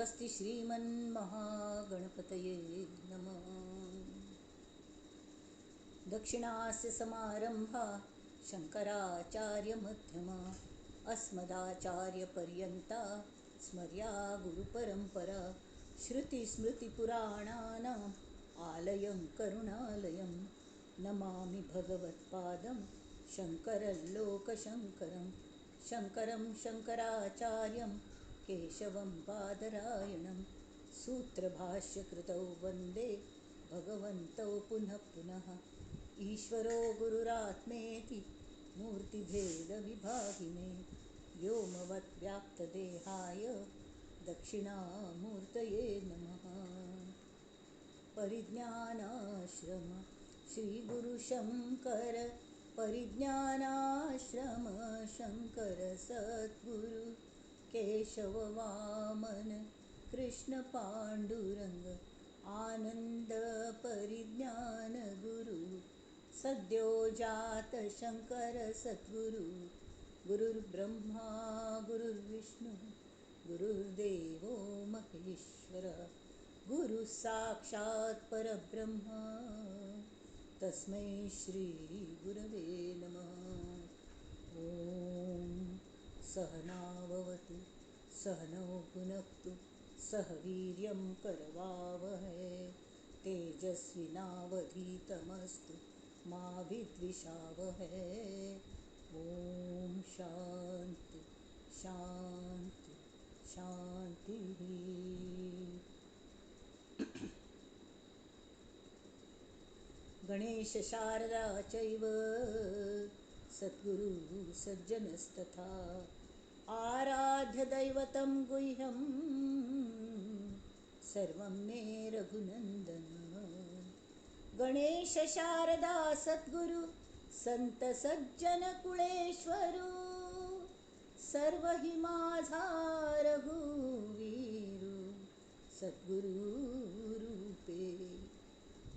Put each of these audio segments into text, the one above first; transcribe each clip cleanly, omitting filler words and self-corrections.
स्वस्ति श्रीमन्महागणपतये नमः. दक्षिणास्य समारंभा शंकराचार्यमध्यमा अस्मदाचार्यपर्यंता स्मर्या गुरुपरंपरा. श्रुतिस्मृतिपुराणानाम् आलयं करुणालयं नमामि भगवत्पादं शंकरं लोकशंकरं. शंकरं शंकराचार्यं केशवं बादरायणं सूत्रभाष्यकृतौ वन्दे भगवन्तौ पुनः पुनः. ईश्वरो गुरुरात्मेति मूर्तिभेदविभागिने व्योमवद्व्याप्तदेहाय दक्षिणामूर्तये नमः. परिज्ञानाश्रम श्रीगुरुशंकर परिज्ञानाश्रम शंकर सद्गुरु केशव वामन कृष्ण पांडुरंग आनंद परिज्ञान गुरु सद्यो जात शंकर सद्गुरु. गुरुर्ब्रह्मा गुरुर्विष्णु गुरुर्देवो महेश्वर गुरु साक्षात परब्रह्म तस्मै श्री गुरवे नमः. ॐ सहनाववतु सहनौ भुनक्तु सह वीर्यं करवावहै तेजस्विनावधीतमस्तु मा विद्विषावहै. ॐ शांती शांती शांती. गणेश शारदा चैव सद्गुरु सज्जनस्तथा आराध्य दैवतं गुह्यं सर्वं मे रघुनंदन. गणेश शारदा सद्गुरु संत सज्जन कुळेश्वरू सर्व हि माझा रघुवीरू सद्गुरु रूपे.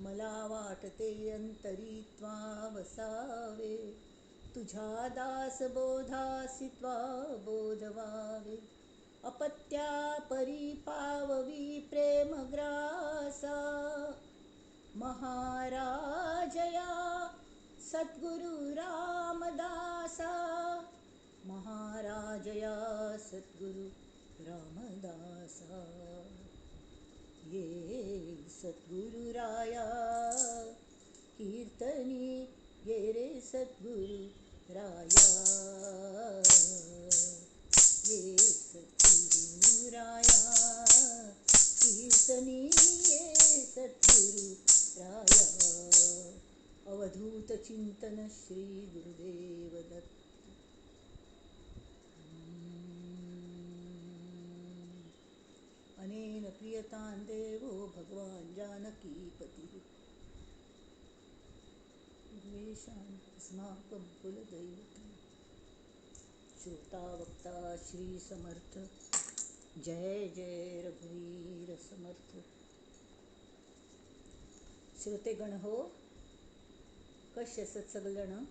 मला वाटते अंतरी त्वा वसावे तुझ्या दास बोधासी त्वा बोधवावे. अपत्या परी पाववी प्रेमग्रासा महाराजया सद्गुरु रामदासा. महाराजया सद्गुरु रामदासा. ये सद्गुरुराया कीर्तनी ये रे सद्गुरु राया. ये सद्गुरुराया कीर्तनी ये सद्गुरु राया. अवधूत चिंतन श्री गुरुदेव दत्त. अनेन प्रियतां देवो भगवान जानकीपतिः. अस्माकं कुलदैवतं. श्रोता वक्ता श्री समर्थ. जय जय रघुवीर समर्थ. श्रोतेगण हो, कशे आसत सगळे जाण?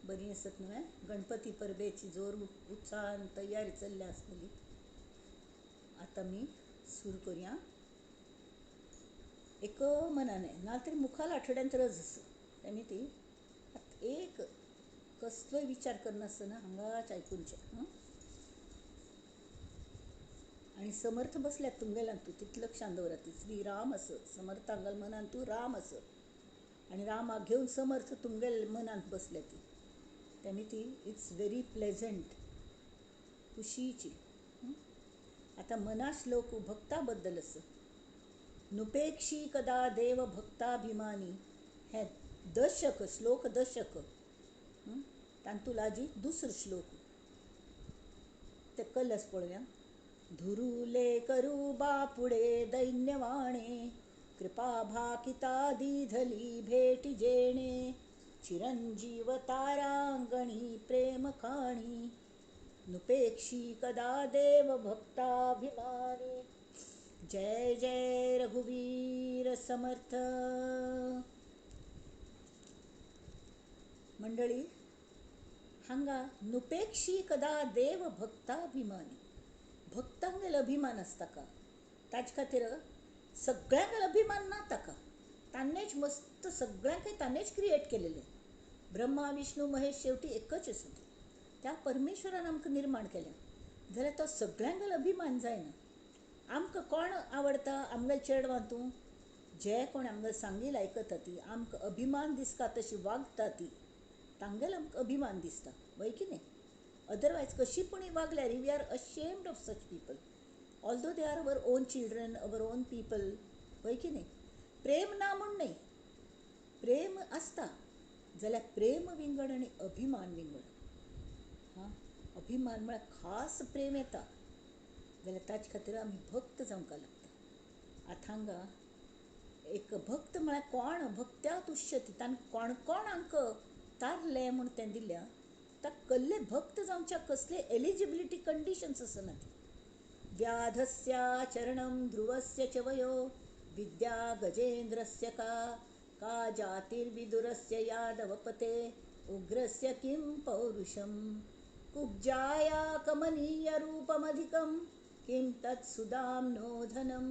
बरी आसत न्हय? गणपती परबेची जोर उत्साहान तयारी चल्ल्या आसतली. आतां आमी सुरू करुया एक मनाने ना तरी मुखार आठवड्यांत रज आसा तेमी ती एक कसलोय विचार करनासतना हांगाच आयकुचें. आनी समर्थ बसल्यात तुमगेल्यान तूं तितलें लक्षांत दवरात. श्री राम आस समर्थ हांगा मनान तूं राम आस आनी रामाक घेवन समर्थ तुमगेले मनांत बसल्या ती तेमी ती it's very pleasant खुशीची. आतां मना श्लोक भक्ता बद्दल आसा. नुपेक्षी कदा देव भक्ताभिमानी हे दशक श्लोक दशक तातूंत लागीं दुसरो श्लोक ते कलस पळोवया. धुरुले करू बापुडे दैन्यवाणे कृपा भाकिता दिधली भेटी जेणे चिरंजीव तारांगणी प्रेम खाणी नुपेक्षी कदा देव भक्ताभिमानी. जय जय रघुवीर समर्थ. मंडळी हांगा नुपेक्षी कदा देव भक्ताभिमानी. भक्तांगेलो अभिमान आसता का, ताजे खातीर सगळ्यांगेलो अभिमान ना ताका. तान्नेच मस्त सगळ्यांकय ताणेंच क्रिएट केलेलें. ब्रह्मा विष्णू महेश शेवटी एकच आसा. त्या परमेश्वरान आमकां निर्माण केलें जाल्यार तो सगळ्यांगेलो अभिमान जायना. आमकां कोण आवडता आमगेले चेडवां तूं जे कोण आमगेले सांगील आयकता ती, आमकां अभिमान दिसता तशी वागता ती, तांगेलो आमकां अभिमान दिसता, वय की न्ही? अदरवायज कशी पूण वागल्यार we are ashamed of such people, although they are our own children, our own people, वय की न्ही? प्रेम ना म्हूण न्ही, प्रेम आसता जाल्यार प्रेम विंगड आनी अभिमान विंगड. हां, अभिमान म्हळ्यार खास प्रेम येता जाल्यार ताजे खातीर आमी भक्त जावंक लागता. आतां हांगा एक भक्त म्हळ्यार कोण भक्त्या तुष्यती, ताणें कोण कोणाक तारलें म्हूण तें दिल्या. ताका कसले भक्त जावच्या कसले एलिजिबिलिटी कंडिशन्स आसना ती. व्याधस्याचरणं ध्रुवस्य च वयो विद्या गजेंद्रस्य का का जातिर्विदुरस्य यादवपते उग्रस्य किं पौरुषं कुब्जाया कमनीयरूपमधिकं किं तत्सुदाम्नो धनं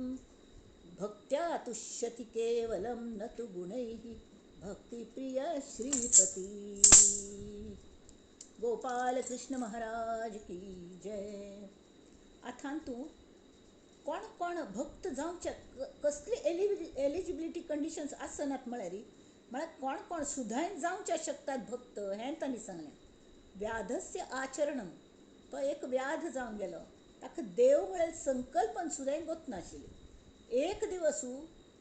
भक्त्या तुष्यति केवलं न तु गुणैः भक्तिप्रिय श्रीपती. गोपाल कृष्ण महाराज की जय. आतां तूं कोण कोण भक्त जावचे कसली एलिजिबिलिटी कंडिशन्स आसनात म्हळ्यार म्हळ्यार कोण कोण सुदाय जावचे शकतात भक्त हें तांणी सांगलें. व्याधस्य आचरणम, तो एक व्याध जावन गेलो, ताका देव म्हळ्यार संकल्पन सुद्दां गोतनाशिल्ली. एक दिवस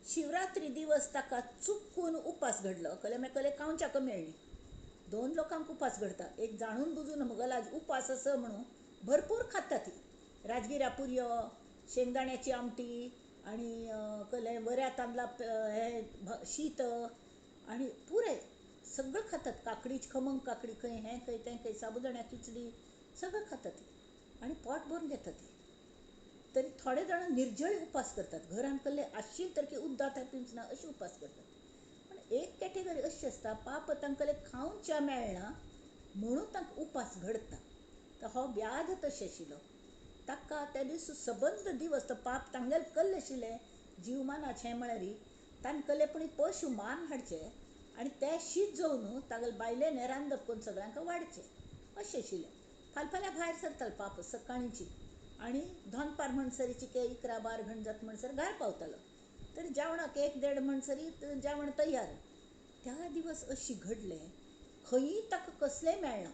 शिवरात्री दिवस ताका चुकून उपास घडलो. कले म्हळ्यार कले खावच्याक मेळ्ळी. दोन लोकांक उपास घडता, एक जाणून बुजून म्हगेलो आज उपास आसा म्हणून भरपूर खाता ती, राजगिरा पुरयो, शेंगदाण्याची आमटी आनी कले वऱ्या तांदळा हे शीत आनी पुरे सगळं खातात. काकडीची खमंग काकडी खंय, हें खंय तें खंय, साबुदाण्या खिचडी सगळं खातात आनी पोट भरून घेतात. तरी थोडे जाण निर्जळी उपास करतात, घरान कसले आशिल्ले तर की उद्दात पिवच ना अशे उपास करतात. पण एक कॅटेगरी अशी आसता पाप तांकां खावच्या मेळना म्हणून तांकां उपास घडता. तर हो व्याध तशें आशिल्लो, ताका त्या दीस सबंद दिवस तो पाप तांगेले कल्ले आशिल्लें जीवमानाचें हें म्हळ्यार ताणें कल्ले पूण पशू मान हाडचे आनी तें शीत जेवन तागेले बायलेन रांदप करून सगळ्यांक वाडचें अशें आशिल्लें. फाल्यां भायर सरतालो पाप सकाळींची आनी दोनपार म्हणसरीची के 11-12 घण जाता म्हणसर घरा पावतालो. तर जेवणाक 1-1.5 म्हणसरी जेवण तयार. त्या दिवस अशी घडलें खंयी ताका कसलेंय मेळना,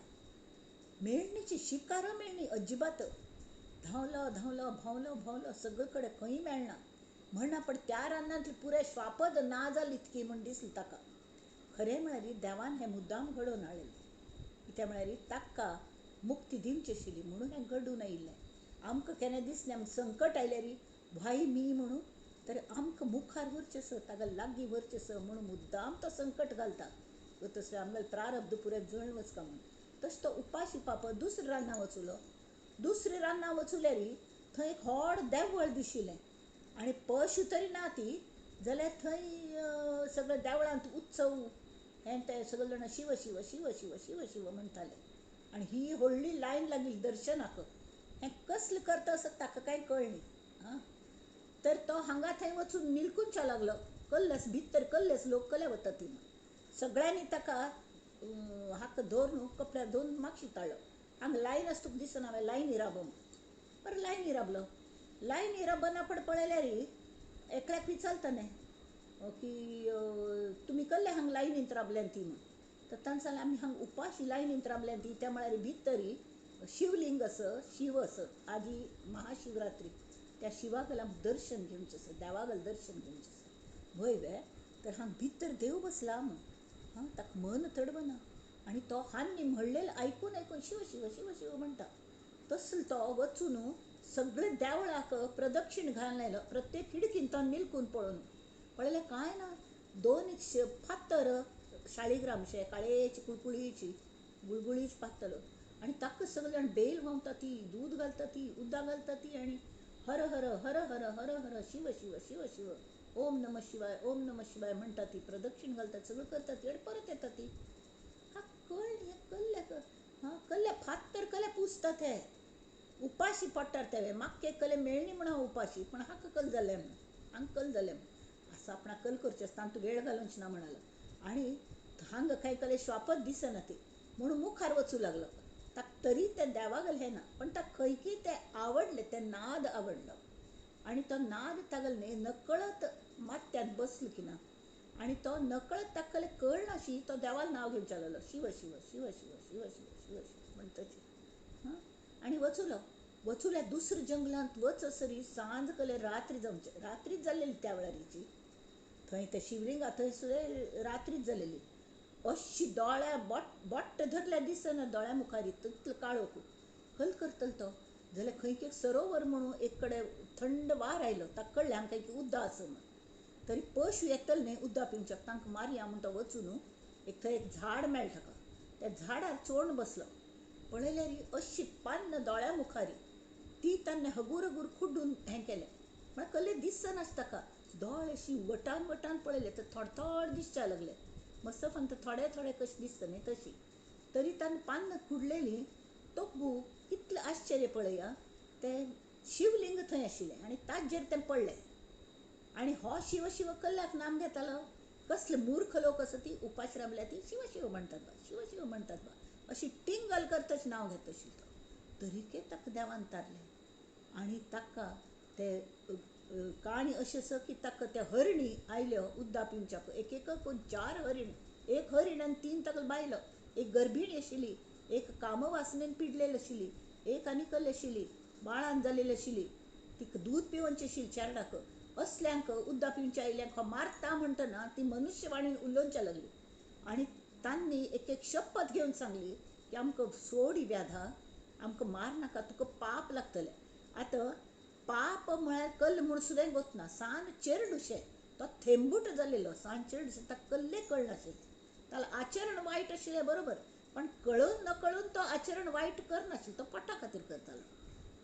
मेळणीची शिकार मेळणी अजिबात. धांवलो धांवलो भोंवलो भोंवलो सगळे कडेन खंय मेळना म्हणना. पण त्या रानांतली पुराय श्वापद ना जाली इतकी म्हूण दिसली ताका. खरें म्हळ्यार देवान हें मुद्दाम घडोवन हाडलें, कित्याक म्हळ्यार ताका मुक्ती दिवची आशिल्ली म्हणून हें घडून आयिल्लें. आमकां केन्ना दिसलें आमकां संकट आयल्यार भाई मी म्हणून, तर आमकां मुखार व्हरचें सर, ताका लागीं व्हरचें सर म्हणून मुद्दाम तो संकट घालता. तसलें आमगेलें प्रारब्ध पुराय जळून वचका म्हणून. तशें तो उपाशी पाप दुसऱ्या रानां वचुलो. दुसऱ्या रानां वचुल्यार थंय एक व्हड देवळ दिशिल्लें आनी पशू तरी ना ती, जाल्यार थंय सगळे देवळांत उत्सव हें ते सगळे जाणां शिव शिव शिव शिव शिव शिव म्हणटाले आनी ही व्हडली लायन लागली दर्शनाक. हें कसलें करता आसत ताका कांय कळ्ळें. आं, तर तो हांगा थंय वचून निलकुंच्या लागलो. कल्लेस भितर कल्लेस लोक कले वता ती सगळ्यांनी ताका हाका धरून कपड्यार धरून मागशी ताळ्ळो. हांगा लायन आसा तुका दिसना हांवें लायनी राब म्हूण. बरें लायनी राबलो. लायनी राबना पड पळयल्यार एकल्याक विचारता न्ही की तुमी कसले हांगा लायनींत राबल्यान ती म्हूण. तर ताणें सांगलें आमी हांगा उपाशी लायनींत राबल्यान ती. त्या म्हळ्यार भितरी शिवलिंग आसा, शिव आसा, आजी महाशिवरात्री, त्या शिवागेलें आमकां दर्शन घेवचें आसा, देवागेलें दर्शन घेवचें आसा. वय वे, तर हांगा भितर देव बसला म्हूण. हां, ताका मन तडवना आनी तो हान्नी म्हणलेलें आयकून आयकून शिव शिव शिव शिव म्हणटा. तसलो तो वचून सगळे देवळाक प्रदक्षिण घालून आयलो. प्रत्येक खिडकीन तो निलकून पळोवन पळयलें कांय ना, दोन फातर शाळीग्रामशे काळेची कुळकुळीची गुळगुळीच पातळ आनी ताका सगळे जाण बेल व्हांवता ती, दूद घालता ती, उदक घालता ती आनी हर हर हर हर हर हर शिव शिव शिव शिव ओम नमः शिवाय ओम नमः शिवाय म्हणटा ती, प्रदक्षिण घालतात, सगळं करतात ती आनी परत येता ती. हा कळ हे कल्ल्याक, हां कल्ल्या फातर कल्ल्या पुजतात हे. उपाशी पोट्टार तेवे म्हाका कले मेळ्ळी म्हण हांव उपाशी, पण हाका कल जालें म्हण, हांगा कल जालें म्हण असो आपणाक कल करचें आसता आनी तूं वेळ घालूंक ना म्हणालो. आनी हांगा कांय कले श्वापत दिसना ती म्हणून मुखार वचूं लागलो. ताका तरी तें देवागल हें ना, पण ताका खंयकी तें आवडलें, तें नाद आवडलो आनी तो नाद तागेलो न्ही नकळत माथ्यांत बसलो की ना, आनी तो नकळत ताका कळनाशी तो देवाल नांव घेवचो लागलो, शिव शिव शिव शिव शिव शिव शिव शिव म्हणटची. हां, आनी वचुलो वचुल्या दुसऱ्या जंगलांत वचसरी सांज कले रात्री जावचे, रात्रीच जाल्लेली त्या वेळारीची. थंय ते शिवलिंगा थंय सुद्दां रात्रीच जाल्लेली. अशी दोळ्या बोट धरल्या दिसना दोळ्या मुखार, तितलो काळोख. कल करतलो तो जाल्यार खंय एक सरोवर म्हणून एक कडेन थंड वार आयलो, ताका कळ्ळें आमकां एक उदक आसा म्हूण. तरी पशु येतले न्ही उदक पिवच्याक, तांकां मारया म्हूण तो वचून एक थंय एक झाड मेळटा ताका, त्या झाडार चोण बसलो. पळयल्यार अशी पान्न दोळ्या मुखारी ती ताणें हगूर हगूर खुड्डून हें केलें, म्हळ्यार कले दिसनास ताका. दोळे अशी वटान वटान पळयले तर थोडे थोडे दिसच्या लागले, मस्त फक्त थोडे थोडे कशें दिसता न्ही तशी. तरी ताणें पान्न खुडलेली तो कितलें आश्चर्य पळया, तें शिवलिंग थंय आशिल्लें आनी ताजेर तें पडलें. आनी हो शिव शिव कल्लाक नाम घेतालो. कसले मूर्ख लोक आसा ती उपाशी रावल्या ती शिव शिव म्हणटात बा, शिव शिव म्हणटात बा, अशी टिंगल करतच नांव घेत आशिल्लो तो. तरीके ताका देवान तारलें. आनी ताका ते काणी अशें आसा की ताका त्या हरणी आयल्यो उदक पिवच्याक, एक एक कोण 4 हरीण, एक हरीण आनी 3 ताका बायलो, एक गर्भिणी आशिल्ली, एक कामवासनेन पिडलेली आशिल्ली, एक आनी कल आशिल्ली बाळान जालेली आशिल्ली, तिका दूद पिवनची आशिल्ली चेरडाक. असल्यांक उदक पिवच्या आयल्यांक मारता म्हणटना ती मनुष्यवाणी उलोवच्या लागली. आनी तांणी एक एक शपथ घेवन सांगली की आमकां सोड ही व्याधा, आमकां मार नाका, तुका पाप लागतलें. आतां पाप म्हळ्यार कल्ल म्हूण सुद्दां गोतना, सान चेरडुशें तो थेंबूट जालेलो, सान चेरडुशें ताका कल्लें कळनाशिल्लें, ताका आचरण वायट आशिल्लें बरोबर, पण कळून न कळून तो आचरण वायट करनाशिल्लो, तो पोटा खातीर करतालो.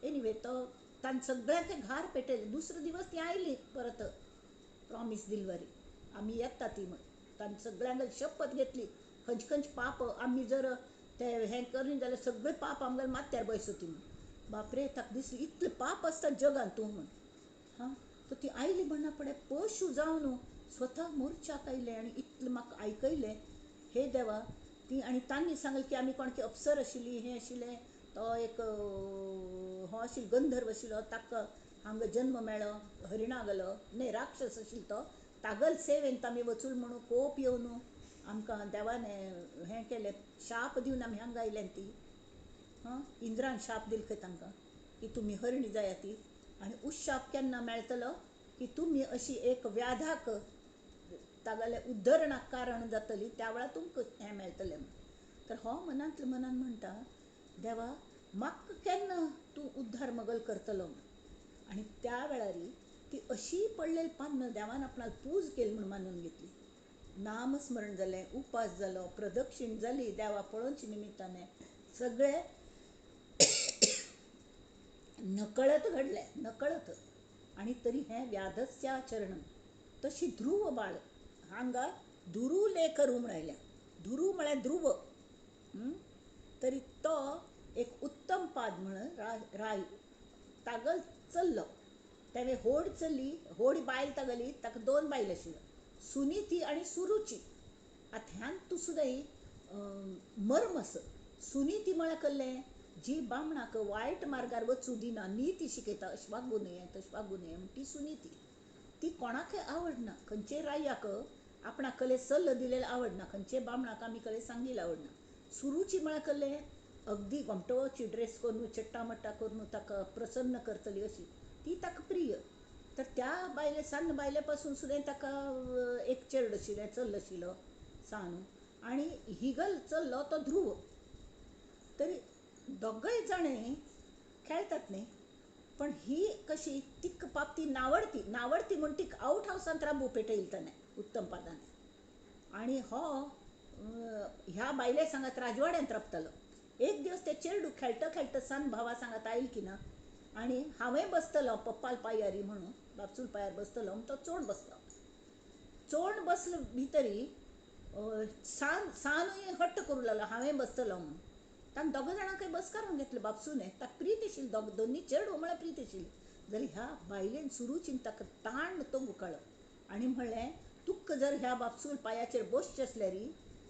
एनिवे तो तांणी सगळ्यांक घार पेटयले. दुसरो दिवस ती आयली परत प्रॉमीस दिलवरी आमी येता ती म्हण. तांणी सगळ्यांक शपथ घेतली, खंयचे खंयचे पाप आमी जर ते हें करीन जाल्यार सगळे पाप आमगेले माथ्यार बसती म्हण. बापरे, ताका दिसलें इतले पाप आसता जगान तूं म्हण. हां, तर ती आयली म्हणना पडे पशु जावन स्वता मोर्चाक आयले आनी इतलें म्हाका आयकयलें हे देवा. ती आनी तांणी सांगलें की आमी कोणकी अप्सर आशिल्ली, हें आशिल्लें, तो एक हो आशिल्लो गंधर्व आशिल्लो, ताका हांगा जन्म मेळ्ळो, हरिणा गेलो न्ही राक्षस आशिल्लो तो, तागल सेवेन आमी वचून म्हणून कोप येवन आमकां देवान हें केलें, शाप दिवन आमी हांगा आयल्यान ती. हां, इंद्रान शाप दिल खंय तांकां की तुमी हरणी जाया ती, आनी उशाप केन्ना मेळटलो की तुमी अशी एक व्याधाक तागेले उद्धरणाक कारण जातली त्या वेळार तुमकां हें मेळटलें म्हण. तर हो मनांतल्या मनान म्हणटा, देवा म्हाका केन्ना तूं उद्धार मगल करतलो म्हण. आनी त्या वेळार ती अशी पडलेली पान्न देवान आपणाक पूज केली म्हूण मानून घेतली. नामस्मरण जालें, उपास जालो, प्रदक्षिण जाली देवा पळोवचे निमित्ताने, सगळे नकळत घडलें, नकळत. आनी तरी हें व्याधस्य आचरणम. तशी ध्रुव बाळ हांगा धुरू लेखरू म्हण आयल्या, धुरू म्हळ्यार ध्रुव. तरी तो एक उत्तम पाद म्हण राय तागल चल्लो. तेणें होड चल्ली, होड बायल तागली, ताका 2 बायल आशिल्ल्यो, सुनीती आनी सुरुची. आतां ह्यान तूं सुद्दां मर्म आसा. सुनीती म्हळ्यार कसलें, जी बामणाक वायट मार्गार वचूं दिना, नीती शिकयता, अशें वागूं न्हय तशें वागूं न्हय म्हण ती सुनीती. ती कोणाकय आवडना, खंयचे रायाक आपणाक कले सल्लो दिलेलो आवडना, खंयचे बामणाक आमी कले सांगिल्लें आवडना. सुरुची म्हळ्यार कसलें, अगदी गोमटोची ड्रेस करून चट्टा मट्टा करून ताका प्रसन्न करतली अशी ती ताका प्रिय. तर त्या बायले सान बायले पासून सुद्दां ताका एक चेरड आशिल्लें, चल्लो आशिल्लो सानू, आनी हिगल चल्लो तो ध्रुव. तरी दोगय जाणें खेळटात न्ही, पण ही कशी तिका पाप ती नावडती, नावडती म्हूण तिका आवट हावसांत राबू पेटयली ताणें उत्तम पादान. आनी हो ह्या बायले सांगात राजवाड्यांत राबतालो. एक दिवस ते चेरडू खेळटा खेळटा सान भावा सांगात आयल की ना, आनी हांवें बसतलो पप्पाल पायारी म्हणून, बापसूल पायार बसतलो म्हूण तो चोण बसलो. चोण बसलो भितरी सान सानूय हट्ट करूं लागलो हांवें बसतलो म्हणून. तांकां दोगां जाणांकय बसकारून घेतले बापसूने. ताका प्रीत आशिल्ली, दोग दोनी चेडूं म्हळ्यार प्रीत आशिल्ली. जाल्यार ह्या बायलेन सुरूचीन ताका ताण तोंग उकाळो आनी म्हणलें, तुका जर ह्या बापसूल पांयाचेर बसचें आसल्यार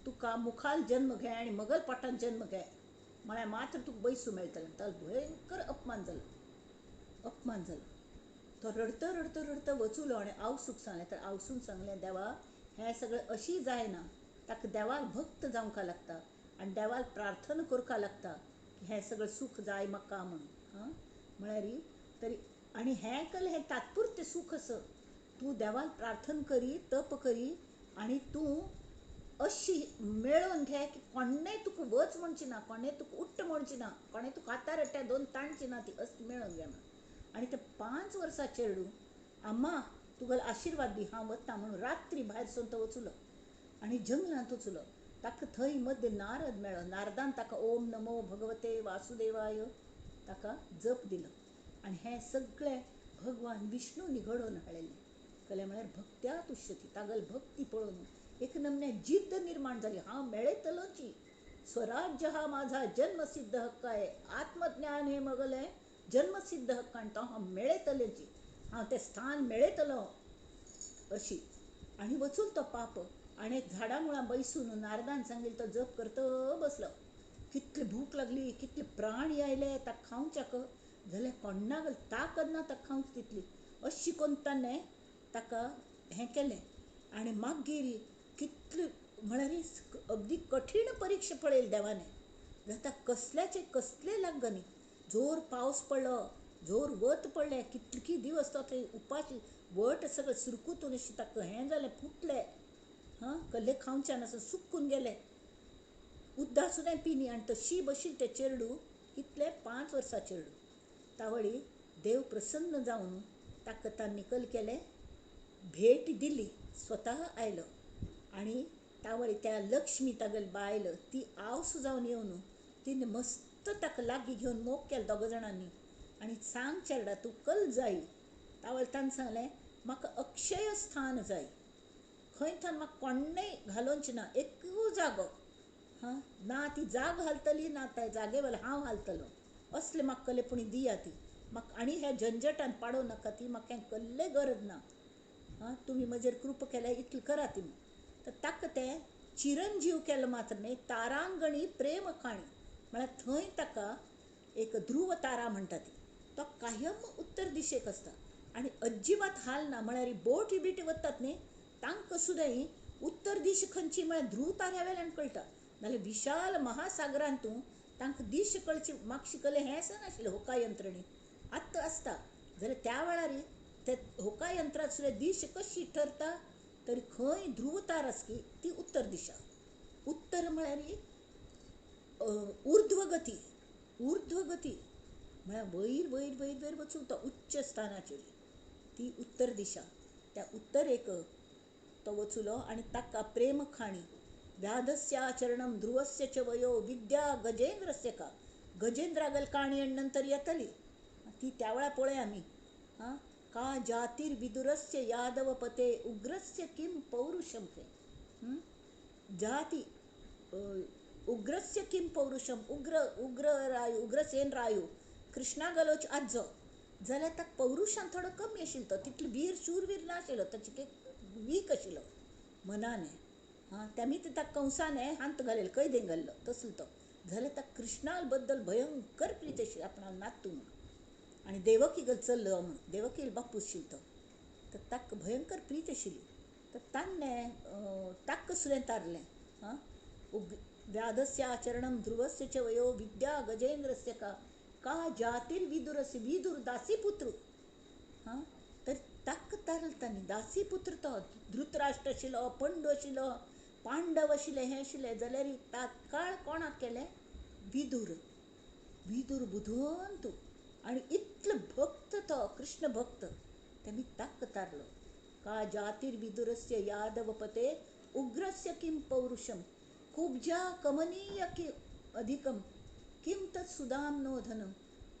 तुका मुखाल जन्म घे आनी मगल पोटान जन्म घे म्हळ्यार मात्र तुका बैसू मेळटलें. ताका भयंकर अपमान जालो, अपमान जालो. तो रडत रडत रडत वचुलो आनी आवसूक सांगलें. तर आवसून सांगलें, देवा हें सगळें अशी जायना, ताका देवाक भक्त जावंक लागता आनी देवाक प्रार्थना करपाक लागता की हें सगळें सूख जाय म्हाका म्हणून. हां म्हळ्यार तरी आनी हें कल हें तात्पुरतें सूख आसा. तूं देवाक प्रार्थना करी, तप करी आनी तूं अशी मेळोवन घे की कोणें तुका वच म्हणची ना, कोणें तुका उट्ट म्हणची ना, कोणें तुका हातार हाडटा दोन ताणची ना, ती अशी मेळोवन घे म्हणून. आनी ते 5 वर्सां चेडूं आम्मा तुगेलो आशिर्वाद दी हांव वता म्हणून रात्री भायर सरून तो वचुलो आनी जंगलांत वचुलो. ताका थंय मद्य नारद मेळ्ळो. नारदान ताका ओम नमो भगवते वासुदेवाय ताका जप दिलो आनी हें सगळें भगवान विष्णूनी घडोवन हाडलें. कलें म्हळ्यार भक्त्या तुष्यती. तागेली भक्ती पळोवन एक नमने जिद्द निर्माण जाली, हांव मेळयतलोची, स्वराज्य हा माझा जन्मसिद्ध हक्क आहे, आत्मज्ञान हे मगलें जन्मसिद्ध हक्क आनी तो हांव मेळयतलेची, हांव तें स्थान मेळयतलो अशी. आनी वचून तो पाप आनी झाडां मुळां बैसून नारदान सांगेल तो जप करत बसलो. कितली भूक लागली, कितले प्राणी आयले ताका खावच्याक, जाल्यार कोणाक ताकद ना ताका खावंक तितली. अशी कोन्न ताणें ताका हें केलें. आनी मागीर कितले म्हळ्यार अगदी कठीण परिक्षा पळयली देवाने. जाता कसल्याचे कसले लागनी, जोर पावस पडलो, जोर वत पडलें, कितले दिवस तो थंय उपाशी, वट सगळें सुरकुतून अशें ताका हें जालें, फुटलें, हां कल्ले खावच्यान आसा सुकून गेले, उद्दा सुद्दां पिनी. आनी तशी बशिल्लें तें चेडूं कितलें 5 वर्सां चेडूं. तावळी देव प्रसन्न जावन ताका तांणी कल केलें, भेट दिली, स्वता आयलो. आनी तावळी त्या लक्ष्मी तागेली बायल ती आवस जावन येवन तिणें मस्त ताका लागीं घेवन मोग केलो दोगां जाणांनी. आनी सांग चेरडा तूं कल जाय. तावळी ताणें सांगलें, म्हाका अक्षय स्थान जाय, खंय थंय म्हाका कोणेंय घालोवचें ना, एकूय जागो, हां ना ती जाग हालतली ना त्या जागे वेल्यान हांव हालतलो, असलें म्हाका कले पुणी दिया ती म्हाका, आनी ह्या झंझटान पाडोवं नाका ती, म्हाका कसलें गरज ना, हां तुमी म्हजेर कृपा केल्या इतलें करा ती. तर ताका तें चिरंजीव केलो मात्र न्हय, तारांगणी प्रेम काणी म्हळ्यार थंय ताका एक ध्रुव तारा म्हणटा ती, तो कायम उत्तर दिशेक आसता आनी अजिबात हालना. म्हळ्यार बोटी बिटी वतात न्ही तांकां सुद्दां उत्तर दिश खंयची म्हळ्यार ध्रुव ताऱ्या वेल्यान कळटा. नाल्यार विशाल महासागरांतू तांकां दिश कळची मागशी कले हें आसनाशिल्लें होका यंत्रणी, आत्तां आसता. जाल्यार त्या वेळार ते होका यंत्रांत सुद्दां दिश कशी ठरता तरी खंय ध्रुव तार आसली ती उत्तर दिशा. उत्तर म्हळ्यार ऊर्ध्वगती, ऊर्ध्वगती म्हळ्यार वयर वयर वयर वयर वचूंक तो उच्च स्थानाचेर, ती उत्तर दिशा. त्या उत्तरेक तो वचुलो आनी ताका प्रेम खाणी व्याधस्याचरणम ध्रुवस्य च वयो विद्या गजेंद्रस्य का, गजेंद्रागल काणी आनी नंतर येतली ती त्या वेळार पळय आमी. हां का जातीर विदुरस्य यादवपते उग्रस्य किम पौरुषम, जाती उग्रस्य किम पौरुषम, उग्र उग्र रायू उग्रसेन रायू कृष्णागलोच आजो, जाल्यार ताका पौरुषान थोडो कमी आशिल्लो, तो तितलो वीर शूरवीर नाशिल्लो, ताचे वीक आशिल्लो मनाने. हां तेमी ताका कंसाने हात घालेलो, कैदेन घाल्लो तसलो तो. जाल्यार ताका कृष्णा बद्दल भयंकर प्रीत आशिल्ली, आपणालो नातू म्हणून, आनी देवकी गल चल्लो म्हणून, देवकी बापूस आशिल्लो तो, तर ताका भयंकर प्रीत आशिल्ली. तर ताणें ताका सुद्दां तारलें. हां व्याधस्याचरणम ध्रुवस्य च वयो विद्या गजेंद्रस्य का का जातीर विदुरस्य विदुर दासीपुत्र. हां तर ताका तारलें तांणी, दासीपुत्र तो धृतराष्ट्र आशिल्लो, पंडू आशिल्लो, पांडव आशिल्ले, हें आशिल्ले, जाल्यार तात्काळ कोणाक केलें विदुर. विदुर बुदवंत आनी इतलो भक्त तो कृष्ण भक्त, तेमी ताका तारलो. का जातीर विदुरस्य यादवपते उग्रस्य किम पौरुषम कुब्जा कमनीय कि अधिकम किम तत् सुदाम नो धनम.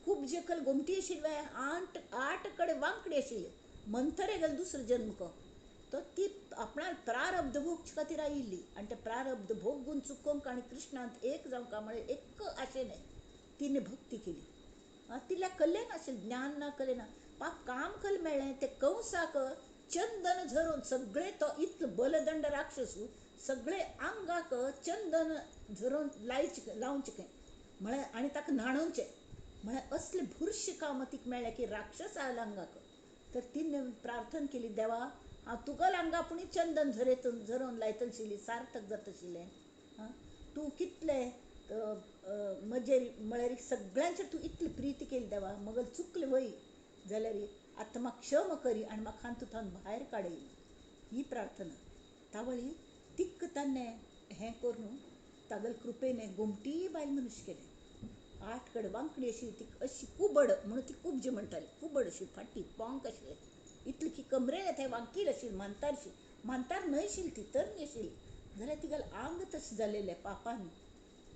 कुब्जे कल गोमटी आशिल्ले, आठ आठ कडेन वांकडी आशिल्ले, मंथरे गेल दुसरो जन्म को, तो तो ती आपणा प्रारब्ध भोगचे खातीर आयिल्ली आनी ते प्रारब्ध भोगून चुकोवंक आनी कृष्णांत एक जावंक म्हळ्यार एक आशेन तिणें भक्ती केली. तिला कल्लें नाशिल्लें, ज्ञान ना, कलें ना. पाप काम कल मेळ्ळें ते कंसाक चंदन झरोवन सगळे तो इतलो बलदंड राक्षसू सगळे आंगाक चंदन झरोवन लायचें लावचें खंय म्हळ्यार आनी ताका न्हाणोवचें म्हळ्यार असलें बुरशें काम तिका मेळ्ळें की राक्षस आयलो आंगाक. तर तिणें प्रार्थना केली, देवा हांव तुगेल्या आंगा पूण चंदन झरयत झरोवन लायतशिल्ली सार्थक जातशिल्लें. आं तूं कितलें म्हजेर म्हळ्यार सगळ्यांचेर तूं इतली प्रिती केली देवा, मगेर चुकलें वय जाल्यार आतां म्हाका क्षमा करी आनी म्हाका हातूंत भायर काडय, ही प्रार्थना. तावळी तिक्क ताणें हें करून तागेले कृपेन गोमटी बायल मनीस केलें. 8 कडेन वांकडी अशी ती अशी कुबड म्हणून ती कुबजी म्हणटाली, कुबड अशी फाटी पोंक आशिल्लें इतली की कमरेक थंय वांकील आशिल्ली, म्हांतारशी, म्हांतार न्हय आशिल्ली ती, तरणी आशिल्ली. जाल्यार तिगेलें आंग तशें जालेलें पापान,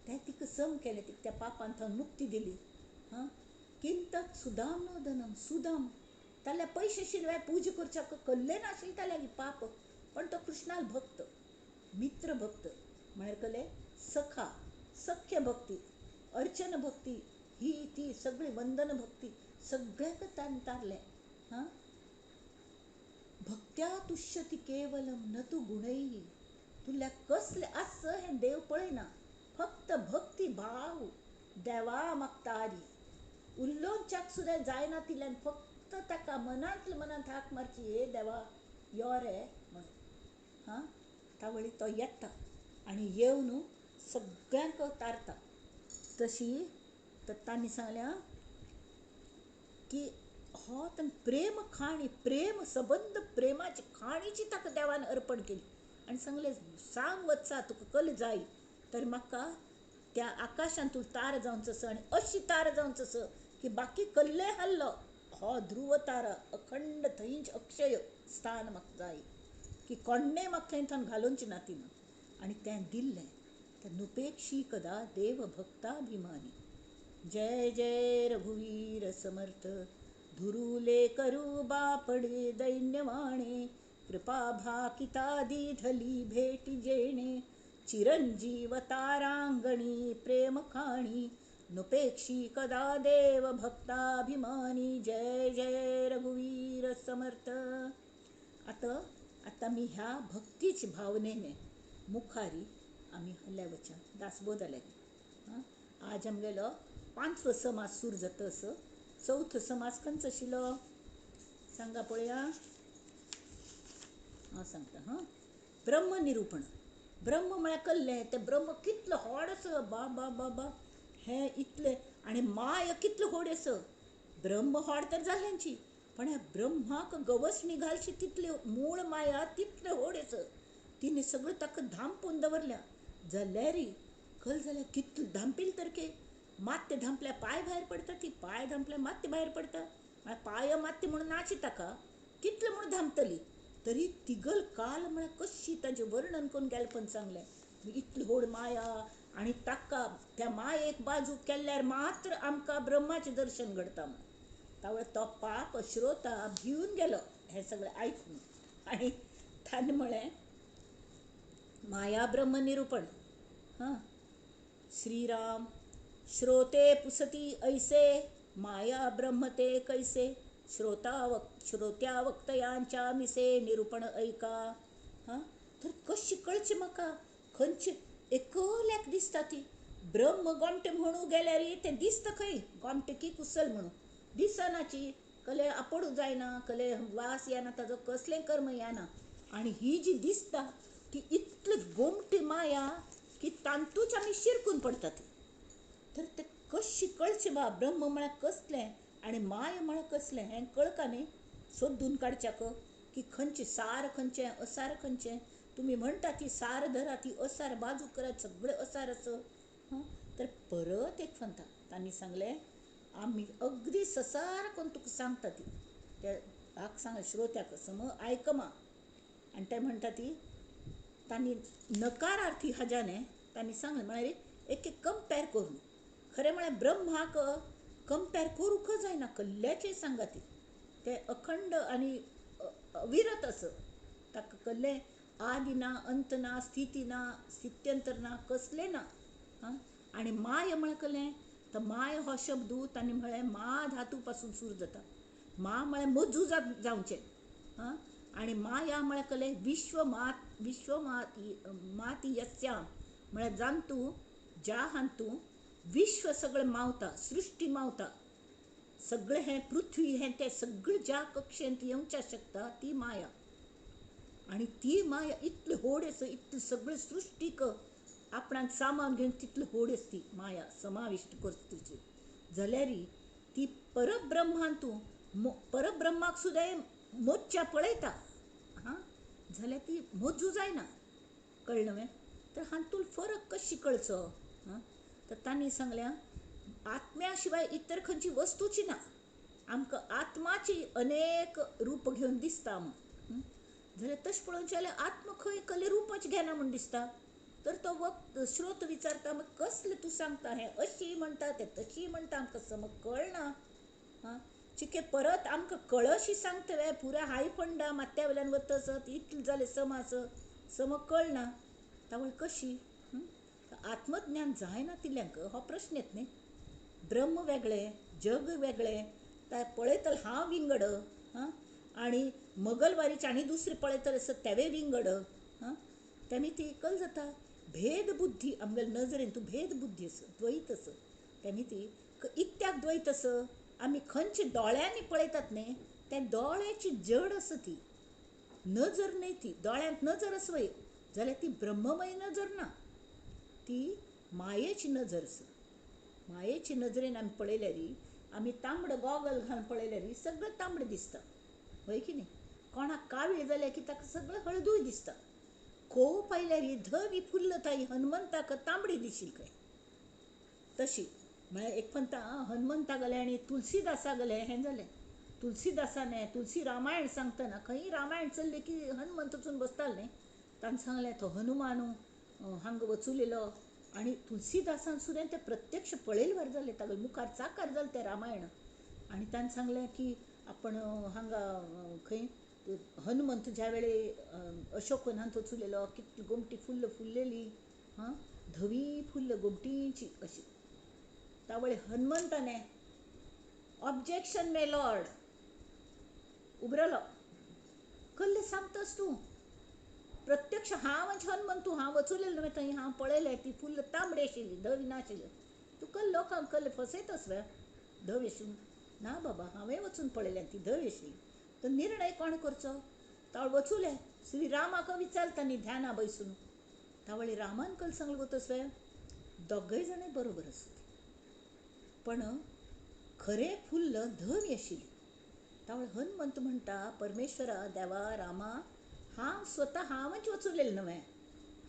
तें तिका सम केलें, तिका त्या पापान थंय मुक्ती दिली. हां किंतक सुदाम धनम सुदाम ताल्या पयशे आशिल्ले पुजा करच्याक कल्लें नाशिल्लें ताल्या पाप, पण तो कृष्णाल भक्त, मित्र भक्त म्हळ्यार कले सखा, सख्य भक्ती, अर्चन भक्ती, ही ती सगळी वंदन भक्ती सगळ्याक ताणें तारलें. हां भक्त्या तुष्यति केवलम न तू गुणैः, तुल्या कसलें आस हें देव पळयना, फक्त भक्ती भाव देवा म्हाका तारी. उलोवच्याक सुद्दां जायना तिल्यान फक्त ताका मनांतल्या मनांत हाक मारची, हे देवा यो रे म्हणून. हां तावळी तो येता आनी येवन सगळ्यांक तारता. तशी तर तांणी सांगल्या की हो ताणें प्रेम खाणी, प्रेम सबंद प्रेमाची खाणीची ताका देवान अर्पण केली आनी सांगलें सांग वत्सा तुका कल जाय तर म्हाका त्या आकाशांतून तार जावचो आसा आनी अशी तार जावचो आसा की बाकी कल्ले हाल्लो हो ध्रुव तारा अखंड थंयच अक्षय स्थान म्हाका जाय की कोण्णें म्हाका थंय थंय घालूनची ना तिणें. आनी तें दिल्लें. तर नुपेक्षी कदा देव भक्ताभिमानी. जय जय रघुवीर समर्थ धुरुले करू बापडे दैन्यवाणे, कृपा भाकिता दिधली भेटी जेणे, चिरंजीव तारांगणी प्रेम खाणी, नुपेक्षी कदा देव भक्ताभिमानी. जय जय रघुवीर समर्थ. आतां आतां मी ह्या भक्तीच भावनेने मुखारी आमी हल्ल्या वच्या दासबोध लागीं. आं आज आमगेलो 5वो समास सुरू जाता असो. चवथो समास खंयचो आशिल्लो सांगा पळया. हांव सांगता. हां ब्रह्मनिरूपण. ब्रह्म म्हळ्यार कल्लें तें ब्रह्म कितलो व्हड आसा, बा बा बा बा हें इतलें, आनी माया कितलो व्हड आसा. ब्रह्म व्हड तर जाल्यांची, पण ह्या ब्रह्माक गवसणी घालशी तितली मूळ माया तितलें व्हड आसा. तिणें सगळें ताका धांपून दवरल्या. जाल्यार कल जाल्यार कितलें धांपील तर के मात्य धांपल्या पांय भायर पडटा, ती पांय धांपल्या मात्य भायर पडटा, म्हळ्यार पांय मात्य म्हणून नाची ताका कितलें म्हूण धांपतली. तरी तिगल काल म्हळ्यार कशी ताजें वर्णन करून गेलें पण सांगलें इतली व्हड माया आनी ताका त्या मायेक बाजू केल्यार मात्र आमकां ब्रह्माचें दर्शन घडता म्हूण. तावळ तो पाप श्रोता भिवन गेलो हें सगळें आयकून आनी ताणें म्हळें माया ब्रह्म निरूपण. हां श्रीराम श्रोते पुसती ऐसे माया ब्रह्म ते कैसे, श्रोता श्रोत्या वक्तयांच्या मिसे निरूपण ऐका. हां तर कशी कळची म्हाका खंयची एकल्याक दिसता ती ब्रह्म गोमटें म्हणू गेल्यार तें दिसता खंय गोमटें की कुसल म्हणून दिसनाची, कले आपोडूं जायना, कले वास येना, ताजो कसलें कर्म येना. आनी ही जी दिसता ती इतली गोमटी माया की तांतूच आमी शिरकून पडटा ती. तर ते कशी कळचें बा ब्रह्म म्हळ्यार कसलें आनी माया म्हळ्यार कसलें हें कळका न्ही. सोदून काडच्याक की खंयचें सार खंयचें असार खंयचें. तुमी म्हणटा ती सार धरा, ती असार बाजू करात, सगळें असार आसा. हां तर परत एक फंता तांणी सांगलें आमी अगदी ससार करून तुका सांगता ती त्या हाक सांग श्रोत्याक सम आयकमा. आनी ते म्हणटा ती तांणी नकारार्थी हाज्याने तांणी सांगलें म्हळ्यार एक एक कंपेर करून. खरें म्हळ्यार ब्रह्माक कंपेर करूंक जायना, कल्ल्याचें सांगा ती तें अखंड आनी अविरत आसा. ताका कसलें आदि ना, अंत ना, स्थिती ना, स्थित्यंतर ना, कसलें ना. आं, आनी माया म्हळ्यार कसलें? तर माय हो शब्द तांणी म्हळें मा धातू पासून सुरू जाता. मा म्हळ्यार मजू जावचें. आं, आनी माया म्हळ्यार कसलें? विश्व मात, विश्व मात यस्याम म्हळ्यार जांतू ज्या हांतू विश्व सगळें मावता, सृश्टी मावता, सगळें हें पृथ्वी हें तें सगळें ज्या कक्षेंत येवच्या शकता ती माया. आनी ती माया इतली व्हड आसा, इतली सगळें सृश्टीक आपणाक सामान घेवन तितली व्हड आसा ती माया समाविश्ट करची जाल्यार ती परब्रह्मांतू परब्रह्माक सुद्दां मोजच्या पळयता. हां, जाल्यार ती मोजू जायना. कळ्ळें न्हय? तर हातूंत फरक कशी कळचो? हां, तर तांणी सांगल्या आत्म्या शिवाय इतर खंयची वस्तूची ना. आमकां आत्माची अनेक रूप घेवन दिसता म्हूण, जाल्यार तशें पळोवचें जाल्यार आत्मा खंय कसलें रूपच घेना म्हूण दिसता. तर तो वक्त श्रोत विचारता, मग कसलें तूं सांगता हें? अशी म्हणटा तें तशी म्हणटा, आमकां समज कळना. हां, चिके परत आमकां कळशी सांगता वे पुराय हाय फंडा माथ्या वयल्यान वतसत इतलें जालें समाज समज कळना. तावळ कशी आत्मज्ञान जायना तिल्ल्यांक हो प्रश्न येत न्ही. ब्रह्म वेगळें, जग वेगळें, त्या पळयतल हांव विंगड. हां, आनी मगलवारीचे आनी दुसरे पळयतले आसत तेवे विंगड. हां, तेमी ती कल जाता भेदबुद्धी. आमगेले नजरेन तूं भेदबुद्धी आसा, द्वैत आसा. तेमी ती इत्याक द्वैत आसा? आमी खंयच्या दोळ्यांनी पळयतात न्ही त्या दोळ्याची जड आसा ती नजर न्हय. ती दोळ्यांत नजर आसा वय जाल्यार ती ब्रह्ममय नजर ना, ती मायेची नजर आसा. मायेची नजरेन आमी पळयल्यार, आमी तांबडो गॉगल घालून पळयल्यार सगळें तांबडें दिसता, हय की न्ही? कोणाक कावीळ जाल्यार की ताका सगळें हळदूय दिसता. कोप आयल्यार धवी फुल्ल ताई हनुमंताक तांबडी दिशील काय? तशी म्हळ्यार एक पंता हनुमंता गेले आनी तुलसीदासा गेले हें जालें. तुलसीदासाने तुलसी रामायण सांगतना खंय रामायण चल्लें की हनुमंत वचून बसताले न्ही. ताणें सांगलें तो हनुमानू हांगा वचुलेलो आनी तुलसीदासान सुद्दां तें प्रत्यक्ष पळयल्यार जालें, तागेले मुखार साकार जालें तें रामायण. आनी ताणें सांगलें की आपण हांगा खंय हनुमंत ज्या वेळे अशोकवनांत वचुलेलो, कितली गोमटी फुल्ल फुल्लेली, हां, धवी फुल्ल गोमटीची अशी. तावळे हनुमंताने ऑब्जेक्शन मे लॉर्ड उबरलो. कसलें सांगतास तूं? प्रत्यक्ष हांव हनुमंत, तूं हांव वचुलेलो न्हय थंय, हांव पळयलें ती फुल्ल तांबडी आशिल्ली, धवी नाशिल्ली. तूं कसलें लोकांक कसलें फसयतस वे धवी आशिल्ली? ना बाबा, हांवें वचून पळयलें ती धवी आशिल्ली. तर निर्णय कोण करचो? तावळ वचुले श्री रामाक विचारता न्ही ध्याना बैसून. तावळी रामान कल सांगलें वतस वे दोगय जाणां बरोबर आसत, पण खरें फुल्ल धवी आशिल्ली. तावळ हनुमंत म्हणटा, परमेश्वरा देवा रामा, हांव स्वता हांवच वचुलेलें न्हय,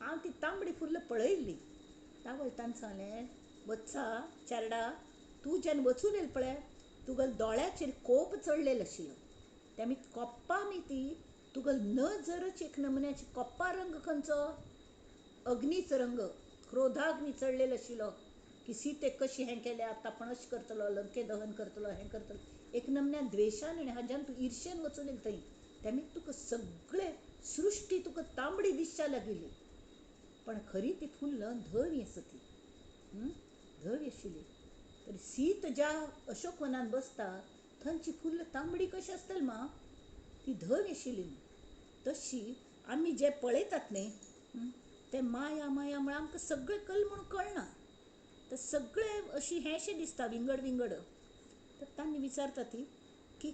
हांव ती तांबडी फुल्ल पळयल्ली. तावळ ताणें सांगलें, वत्सा चेरडा, तूं जेन्ना वचुलेलें पळय तुगेल्या दोळ्याचेर कोप चडलेलो आशिल्लो, तेमी कोप्पा मी ती तुगेली नजरच एक नमुन्याची कोप्पा रंग खंयचो? अग्नीचो रंग, क्रोधाग्नी चडलेलो आशिल्लो की सीतेक कशी हें केलें, आतां आपूण अशें करतलो, लंके दहन करतलो, हें करतलो, एक नमन्या द्वेशान आनी हाज्यान तूं इर्शेन वचून थंय. तेमी तुका सगळें सृश्टी तुका तांबडी दिसच्या लागिल्ली, पण खरी ती फुल्ल धवी आसा ती, धवी आशिल्ली. तर सीत ज्या अशोकवनांत बसता थंयची फुल्ल तांबडी कशी आसतली मा? ती धवी आशिल्ली. तशी आमी जे पळयतात न्ही ते माया माया म्हळ्यार आमकां सगळें कल म्हूण कळना, तर सगळें अशी हें दिसता विंगड विंगड. तर तांणी विचारता ती की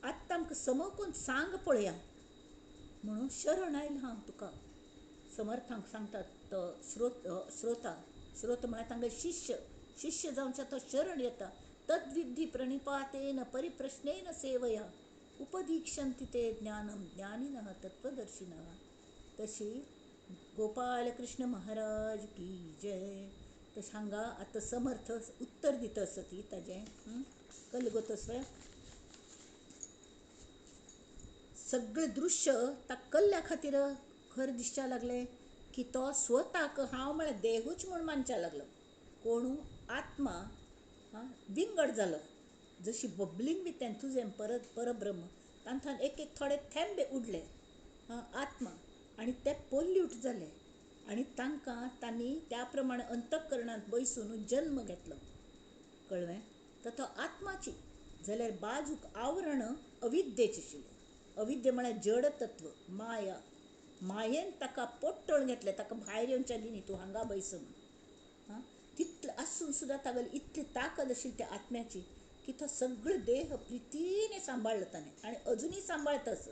आत्तां आमकां समकून सांग पळया म्हणून शरण आयलें हांव तुका. समर्थांक सांगतात तो श्रोत, श्रोता, श्रोत म्हळ्यार तांगेले शिष्य, शिष्य जावच्या तो शरण येता. तद्विद्धी प्रणिपातेन परिप्रश्नेन सेवया उपदीक्षन्ति ते ज्ञानम ज्ञानिनः तत्त्वदर्शिनः. तशी गोपालकृष्ण महाराज की जय. तशें हांगा आतां समर्थ उत्तर दिता आसा ती ताजें कलगोतस्व सगळें दृश्य ताका कल्ल्या खातीर खर दिसच्या लागलें की तो स्वताक हांव म्हळ्यार देहूच म्हूण मानच्या लागलो. कोणू आत्मा हां विंगड जालो, जशी बबलींग बी तें तुजें परत परब्रह्म तांतून एक एक थोडे थेंबे उडले आत्मा आनी ते पोल्यूट जाले आनी तांकां तांणी त्या प्रमाणे अंतकरणांत बैसून जन्म घेतलो. कळ्ळें? तर तो आत्माची जाल्यार बाजूक आवरण अविद्येचें आशिल्लें. अविद्या म्हळ्यार जड तत्व, माया. मायेन ताका पोट्टळ घेतलें, ताका भायर येवच्या दिनी तूं हांगा बैस म्हूण. तितलें आसून सुद्दां तागेली इतली ताकद आशिल्ली त्या आत्म्याची की तो सगळो देह प्रितीने सांबाळ्ळो ताणें आनी अजुनूय सांबाळटा असो,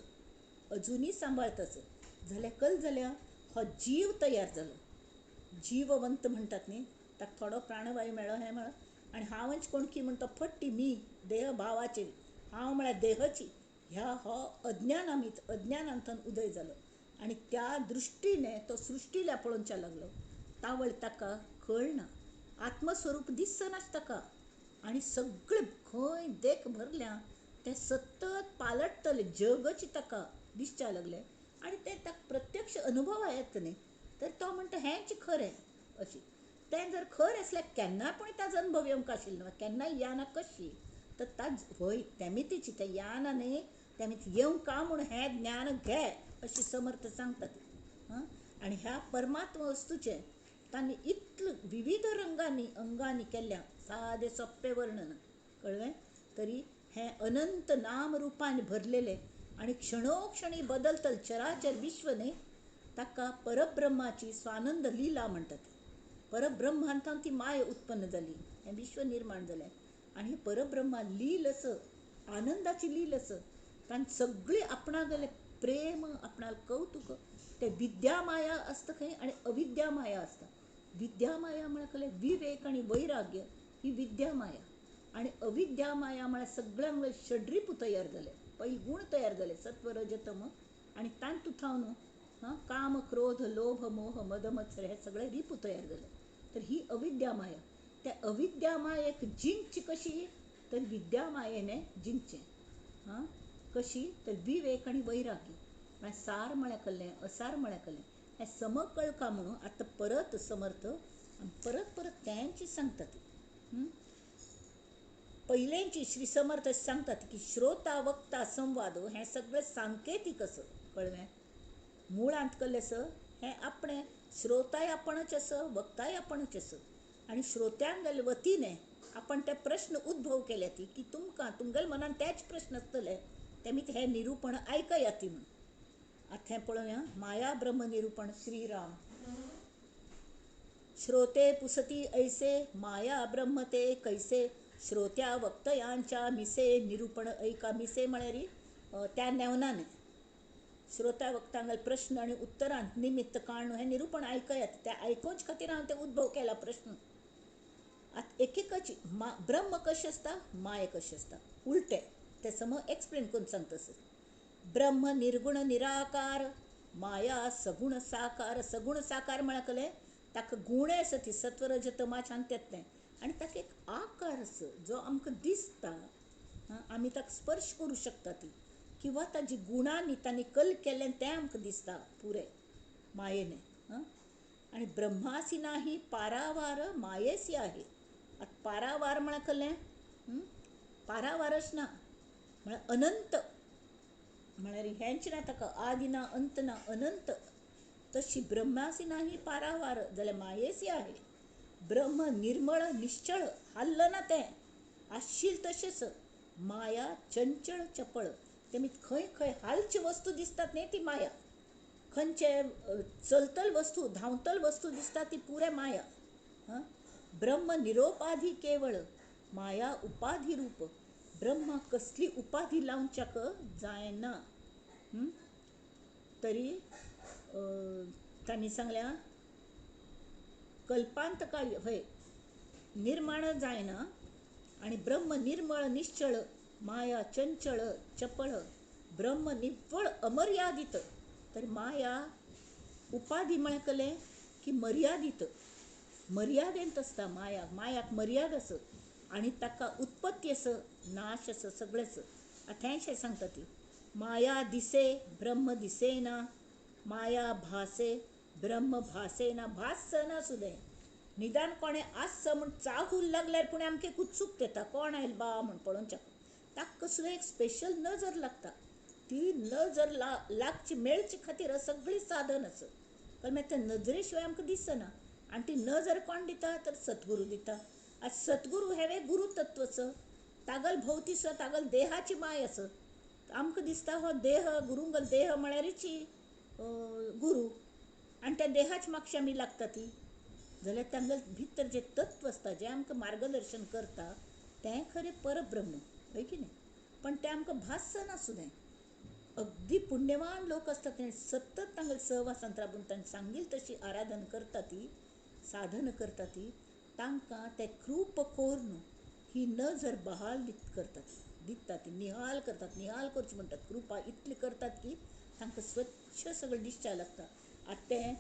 अजुनूय सांबाळटा असो. जाल्यार कल जाल्यार हो जीव तयार जालो. जीववंत म्हणटात न्ही, ताका थोडो प्राणवायू मेळ्ळो हें मेळ्ळो आनी हांवच कोण की म्हण तो फट्टी मी देह भावाचेर हांव म्हळ्यार देहची ह्या हो अज्ञानामीच अज्ञानांतल्यान उदय जालो आनी त्या दृश्टीने तो सृश्टीला पळोवच्या लागलो. तावळ ताका कळना, आत्मस्वरूप दिसनाच ताका आनी सगळे खंय देख भरल्या तें सतत पालटतलें जगच ताका दिसच्या लागलें आनी तें ताका प्रत्यक्ष अनुभव येता न्ही, तर तो म्हणटा हेंच खरें अशें. तें जर खरें आसल्यार केन्ना पूण ताजो अनुभव येवंक आशिल्लो, केन्ना याना कशी तर ताज व्हय तेमितीची तें याना न्ही तेमी येवंक म्हूण हें ज्ञान घे अशें समर्थ सांगतात. आनी ह्या परमात्मा वस्तूचें तांणी इतलें विविध रंगांनी अंगांनी केल्ल्या सादें सोंपें वर्णन. कळ्ळें? तरी हें अनंत नाम रुपान भरलेलें आनी क्षणोक्षणी बदलतल चराचर विश्व न्ही, ताका परब्रह्माची स्वानंद लिला म्हणटात. परब्रह्मांतल्यान ती माया उत्पन्न जाली, हें विश्व निर्माण जालें आनी परब्रह्मा लील असो, आनंदाची लील असो. तांणी सगळी आपणागेलें प्रेम, आपणालें कौतुक, ते विद्या माया आसता खंय आनी अविद्या माया आसता. विद्या माया म्हळ्यार कसलें? विवेक आनी वैराग्य ही विद्या माया. आनी अविद्या माया म्हळ्यार सगळ्यांक षड्रिपू तयार जाले, पयलीं गूण तयार जाले सत्व रज तम आनी तातूंत थावन काम क्रोध लोभ मोह मद मत्सर हे सगळे रिपू तयार जाले. तर ही अविद्या माया. त्या अविद्या मायेक जिंकची कशी? तर विद्या मायेने जिंकचें. हां, कशी? तर विवेक आनी वैराग्य म्हळ्यार सार म्हळ्यार कसलें, असार म्हळ्यार कसलें हें समकळका म्हणून आतां परत समर्थ परत परत तेंच सांगतात. पयल्यांची श्री समर्थ सांगतात की श्रोता वक्ता संवाद हें सगळें सांकेतीक आसा. कळ्ळें? मुळांत कसलें आसा हें आपणें श्रोताय आपणच आसा, वक्ताय आपणच आसा आनी श्रोत्यांगेले वतीने आपण ते प्रश्न उद्भव केले की तुमकां तुमगेले मनान तेच प्रश्न आसतले तेमी हें निरूपण आयकयात म्हूण. आतां हें पळोवया माया ब्रह्म निरूपण. श्रीराम. श्रोते पुसती ऐसे माया ब्रह्म ते कैसे, श्रोत्या वक्तयांच्या मिसे निरूपण ऐका. मिसे म्हळ्यार त्या नेवनाने श्रोत्या वक्तांगेले प्रश्न आनी उत्तरांत निमित्त काडून हें निरूपण आयकयात. त्या आयकोवचे खातीर हांवें ते उद्भव केला प्रश्न. आतां एकेकाची ब्रह्म कशें आसता, माया कशें आसता, उलटें तें सम एक्सप्लेन करून सांगता. ब्रह्म निर्गुण निराकार, माया सगुण साकार. सगुण साकार म्हळ्यार कसलें? ताका गुण आसा ती सत्व रज तमाशान तें आनी ताका एक आकार आसा जो आमकां दिसता, आमी ताका स्पर्श करूं शकता ती, किंवा ताजी गुणांनी तांणी कल केल्लें तें आमकां दिसता पुरें मायेने. आनी ब्रह्मासी नाही पारावार मायेसी आहे. आतां पारावार म्हळ्यार कसलें? पारावारच ना म्हळ्यार अनंत, म्हळ्यार हेंच ना ताका आदि ना अंत ना, अनंत. तशी ब्रह्मासी नाही पारावार जाल्यार मायेसी आहे. ब्रह्म निर्मळ निश्चळ, हाल्ल ना तें, आशिल तशेंच. माया चंचळ चपळ, तेमी खंय खंय हालची वस्तू दिसतात न्ही ती माया, खंयचे चलतल वस्तू धांवतल वस्तू दिसता ती पुरे माया. ब्रह्म निरोपाधी केवळ, माया उपाधी रूप. ब्रह्म कसली उपाधी लावच्याक जायना. तरी तांणी सांगल्या कल्पांत काळी हय निर्माण जायना आनी ब्रह्म निर्मळ निश्चळ, माया चंचळ चपळ. ब्रह्म निव्वळ अमर्यादित, तर माया उपाधी म्हळ्यार कसलें की मर्यादित, मर्यादेंत आसता माया. मायाक मर्याद आसा आनी ताका उत्पत्ती आसा, नाश आसा, सगळें आसा. आतां हें सांगता ती माया दिसे ब्रह्म दिसेना, माया भासे ब्रह्म भासेना. भासना सुद्दां निदान कोणें आसचो म्हूण चाहूल लागल्यार पूण आमकां उत्सुकता येता, कोण आयल बा म्हूण पळोवच्याक. ताका सुद्दां एक स्पेशल नजर लागता. ती नजर लागची मेळचे खातीर सगळी साधन आसा. कारण मागीर त्या नजरे शिवाय आमकां दिसना. आनी ती नजर कोण दिता तर सद्गुरू दिता. आतां सद्गुरू हें गुरू तत्वच, तागल भोवती सुद्दां तागल देहाची माय आसा. आमकां दिसता हो देह गुरुंगल देह म्हळ्यारच गुरू, आनी त्या देहाच मागशी आमी लागता ती. जाल्यार तांगेले भितर जें तत्व आसता, जें आमकां मार्गदर्शन करता, तें खरें परब्रह्म, हय की न्ही? पण तें आमकां भासना सुद्दां. अगदी पुण्यवान लोक आसता ते सतत तांगेले सहवासांत राबून तांणी सांगील तशी आराधन करता ती, साधन करता ती, तांकां ते कृप करून ही नजर बहाल करतात, दिता ती, निहाल करतात. निहाल करचें म्हणटात, कृपा इतली करतात की तांकां स्वच्छ सगळें दिसचें लागता. आतां तें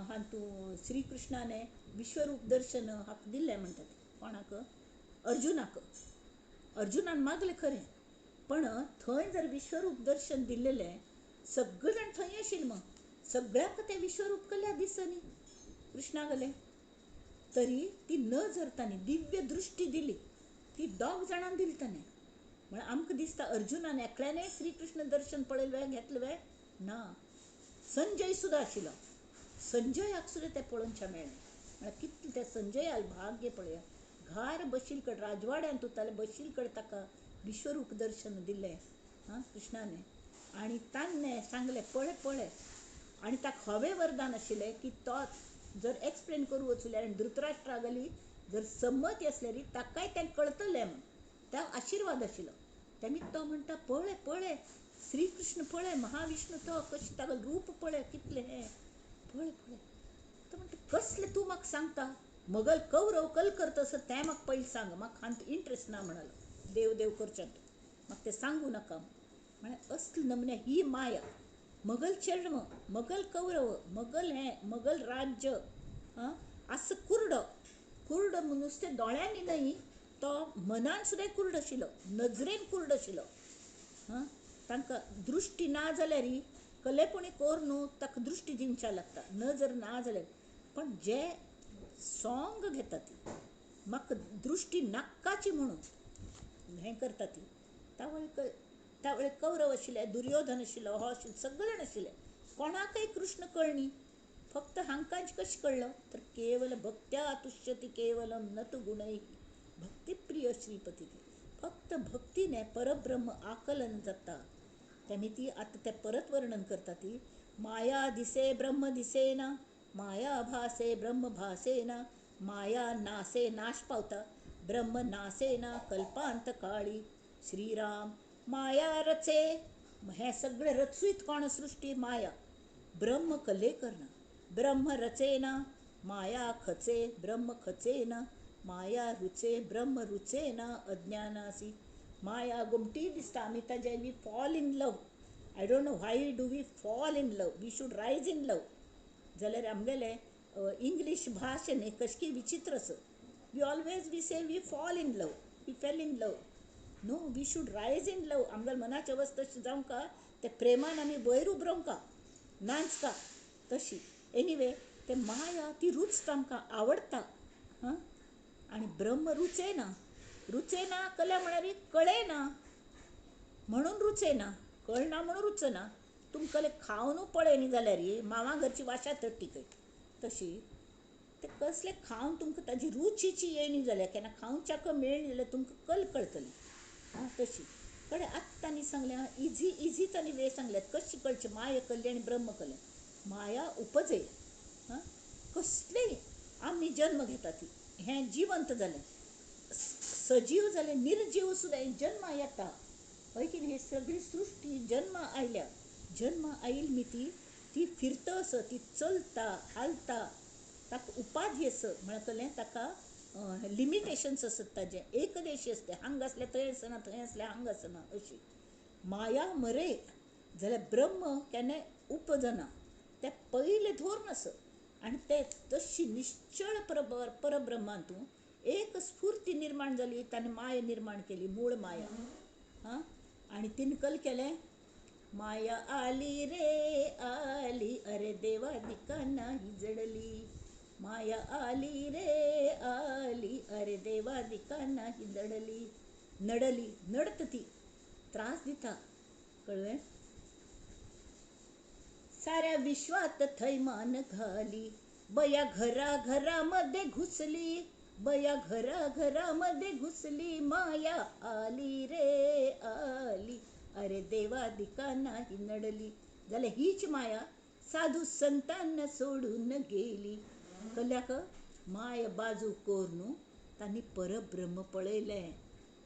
हातूंत श्रीकृष्णाने विश्वरूप दर्शन हाका दिल्लें म्हणटात. कोणाक? अर्जुनाक. अर्जुनान मागलें खरें, पण थंय जर विश्वरूप दर्शन दिल्लें सगळे जाण थंय आशिल्ले, मग सगळ्यांक तें विश्वरूप कल्या दिसनी कृष्णा गेलें. तरी ती नजर तांणी दिव्य दृश्टी दिली, ती दोग जाणांक दिली ताणें. म्हळ्यार आमकां दिसता अर्जुनान एकल्याने श्रीकृष्ण दर्शन पळयलें घेतलें वे ना, संजय सुद्दां आशिल्लो. संजयाक सुद्दां तें पळोवचें मेळ्ळें. म्हळ्यार कितलें त्या संजयाल भाग्य पळया, घार बशील कडेन राजवाड्यांत उरताले, बशील कडेन ताका विश्वरूप दर्शन दिलें हां कृष्णाने. आनी ताणें सांगलें पळय पळय. आनी ताका हवें वरदान आशिल्लें की तो जर एक्सप्लेन करूं वचल्यार आनी धृतराष्ट्रा गली जर संमती आसल्यार ताकाय तें कळतलें म्हूण त्या आशिर्वाद आशिल्लो. तेमी तो म्हणटा पळय पळय श्रीकृष्ण पळय, महाविष्णू तो कशें तागेलें रूप पळय कितलें हें पळय पळय. तो म्हणटा कसलें तूं म्हाका सांगता, मगल कौरव कल करता आसत तें म्हाका पयलीं सांग, म्हाका हांत इंट्रस्ट ना म्हणालो, देव देव करचें तूं, म्हाका तें सांगू नाका. म्हळ्यार असले नमने ही माया, मगल चेडव, मगल कौरव, मगल हें, मगल राज्य, आं आस कुरडो. कुरडो नुस्तें दोळ्यांनी न्हय, तो मनान सुद्दां कुरड आशिल्लो, नजरेन कुरड आशिल्लो. हां तांकां दृश्टी ना जाल्यार कलेपणी कोर न्हू ताका दृश्टी दिवच्या लागता, नजर ना जाल्यार. पण जे सोंग घेता ती म्हाका दृश्टी नाकाची म्हणून हें करता ती. त्या वेळ कौरव आशिल्ले, दुर्योधन आशिल्लो, हो आशिल्लो, सगळे जाण आशिल्ले. कोणाकय कृष्ण कळनी, फक्त हांकां कशें कळ्ळो तर केवल भक्त्या तुष्यति केवलम न तु गुणैः भक्तिप्रिय श्रीपती. फक्त भक्तीने परब्रह्म आकलन जाता. तेमी ती आतां तें परत वर्णन करता ती. माया दिसे ब्रह्म दिसेना, माया भासे ब्रह्म भासेना, माया नासे नाश पावता, ब्रह्म नासेना कल्पांत काळी. श्रीराम माया रचे, हें सगळें रचूत कोण सृश्टी माया, ब्रह्म कले करना, ब्रह्म रचेना, माया खचे ब्रह्म खचेना, माया रुचे ब्रह्म रुचेना अज्ञानासी. माया गोमटी दिसता आमी ताजे we fall in love. I don't know why do we fall in love, we should rise in love. जाल्यार आमगेले इंग्लीश भाश न्ही कशकी विचित्र आसा. We always we say we fall in love, we fell in love. No, we should rise in love. आमगेले मनाची अवस्था तशी जावंक ते प्रेमान आमी वयर उबरोवंक नाचका तशी. एनिवे ते माया ती रुचता, आमकां आवडटा. हां आनी ब्रह्म रुचेना, रुचेना कल्या म्हळ्यार कळेना म्हणून रुचेना, कळना म्हणून रुचना. तुमकां खावन पळयनी जाल्यार मामा घरची वाशा तट्टी खंय तशी. ते कसले खावन तुमकां ताजी रुचीची येयनी जाल्यार, केन्ना खावच्याक मेळ्ळी जाल्यार तुमकां कल कळटली. आं तशी कडेन आतां तांणी सांगलें इझी इझी तांणी वे सांगल्यात कशी कळची माया कल्ली आनी ब्रह्म कल्लें. माया उपजे, हां कसलेय आमी जन्म घेता ती हें जिवंत जालें, सजीव जालें, निर्जीव सुद्दां जन्मा येता, हय की न्ही? हे सगळी सृश्टी जन्मा आयल्या, जन्मा आयिल्ली न्ही ती, ती फिरता आसा, ती चलता हालता, ताका उपाधी आसा म्हळ्यार कळ्ळें ताका लिमिटेशन्स आसत ताजें, एकदेशी आसता, हांगा आसल्यार थंय आसना, थंय आसल्यार हांगा आसना अशी. माया मरे जाल्यार ब्रह्म केन्नाय उपजना, तें पयलें धरून आसा. आनी तें तशी निश्चळ परब्रह्मांतू एक स्फूर्ती निर्माण जाली, ताणें माया निर्माण केली, मूळ माया. हां आनी तिणें कल केलें, माया आली रे आली अरे देवा दिका नाही जडली, माया आली रे आली अरे देवा दिका नाही जडली. नडली, नडत ती, त्रास दिता, कळ्ळें? साऱ्या विश्वात थैमान घाली, बया घरा घरामध्ये घुसली, बया घरा घरामध्ये घुसली, माया आली रे आली, अरे देवादिका नाही नडली. जाल्यार हीच माया साधू संतांना सोडून गेली. कल्याक माय बाजू करून तांणी परब्रह्म पळयलें.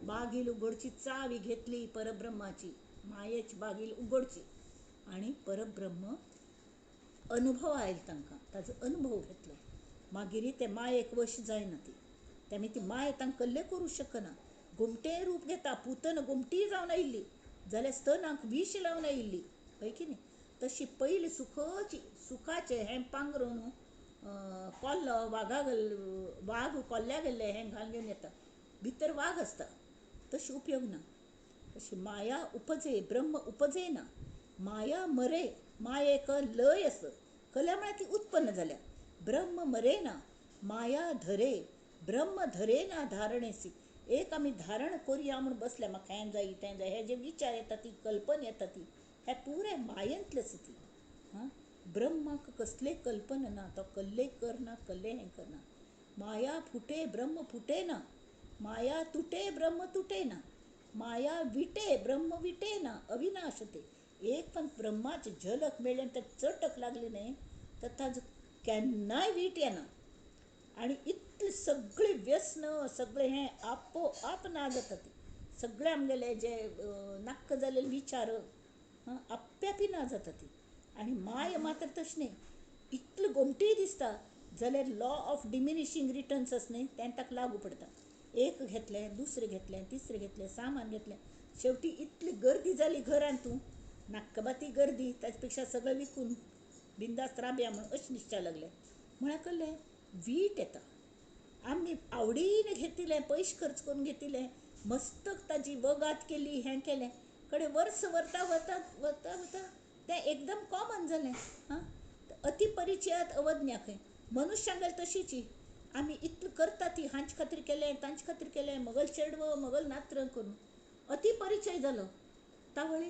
बागील उगडची चावी घेतली परब्रह्माची, मायेची बागील उगडची आनी परब्रह्म अनुभव आयलो तांकां, ताजो अनुभव घेतलो. मागीर ते मायेक वश जायना ती, तेमी ती माया तांकां कल्ले करूं शकना. गोमटें रूप घेता, पुतन गोमटी जावन आयिल्ली जाल्यार स्तनाक विश लावन आयिल्ली, हय की न्ही? तशी पयली सुखाची सुखाचें हें पांगरून कोल्लो वागा वाग कोल्ल्या गेल्ले हें घालून घेवन येता, भितर वाग आसता, तशी उपयोग ना. तशी माया उपजे ब्रह्म उपजे ना, माया मरे, मायेक लय आसा, कल्या म्हळ्यार ती उत्पन्न जाल्या. ब्रह्म मरे ना, माया धरे, ब्रह्म धरे ना धारणेसी. एक आमी धारण करुया म्हूण बसल्या, म्हाका हें जाय तें जाय, हे जे विचार येता ती कल्पना येता ती हे पुराय मायेंतलें आसा ती. हां, ब्रह्माक कसलें कल्पना ना, तो कल्ले करना कल्ले हें करना. माया फुटे ब्रह्म फुटे ना, माया तुटे ब्रह्म तुटे ना, माया विटे ब्रह्म विटे ना, अविनाश ते. एक पण ब्रह्माची झलक मेळ्ळी आनी ताका चटक लागली न्ही तर ताजो केन्नाय वीट येना. आनी इतले सगळे व्यसन सगळे हें आपोआप ना जाता ती, सगळे आमगेले जे नाक्क जाल्ले विचार आप्यापी ना जाता ती. आनी माया मात्र तशें न्ही, इतली गोमटी दिसता जाल्यार लॉ ऑफ डिमिनिशींग रिटर्न्स आसा न्ही तें ताका लागू पडटा. एक घेतलें, दुसरें घेतलें, तिसरें घेतलें, सामान घेतलें, शेवटी इतली गर्दी जाली घरांत, तूं नाक्कबाती गर्दी, ताचे पेक्षा सगळें विकून बिंदास्त राबया म्हूण अशें दिसचें लागलें. म्हळ्यार कसलें वीट येता. आमी आवडीन घेतिल्लें, पयशे खर्च करून घेतिल्लें, मस्त ताजी वगात केली, हें केलें, कडेन वर्स वता वता वता वता तें एकदम कॉमन जालें. हां, अति परिचयात अवज्ञा खंय मनुष्यांगेल तशीची. आमी इतलें करता ती हांचे खातीर केलें तांचे खातीर केलें, मगल चेडवो मगल नात्र करून अति परिचय जालो तावळी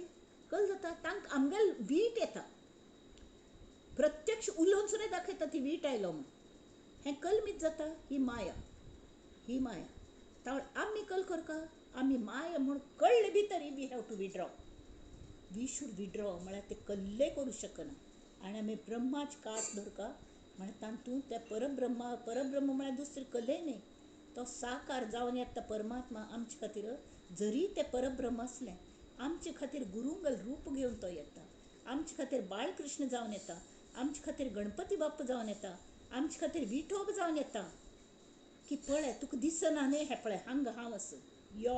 कल जाता तांकां आमगेल वीट येता. प्रत्यक्ष उलोवन सुद्दां दाखयता ती वीट आयलो म्हूण. हें कलमीत जाता ही माया, ही माया. तावळ आमी कल करका, आमी माया म्हूण कळ्ळे भितर we have to withdraw, we should withdraw म्हळ्यार ते कल्ले करूं शकना. आनी आमी ब्रह्माच कास धरका म्हळ्यार तातूंत ते परब्रह्मा, परब्रह्म म्हळ्यार दुसरें कल्ले न्ही, तो साकार जावन येता परमात्मा आमचे खातीर. जरी ते परब्रह्म आसलें आमचे खातीर गुरुंगल रूप घेवन तो येता, आमचे खातीर बाळकृष्ण जावन येता, आमचे खातीर गणपती बाप्पा जावन येता, आमचे खातीर विठोब जावन येता. की पळय तुका दिसना न्ही, हें पळय हांगा हांव आसा यो.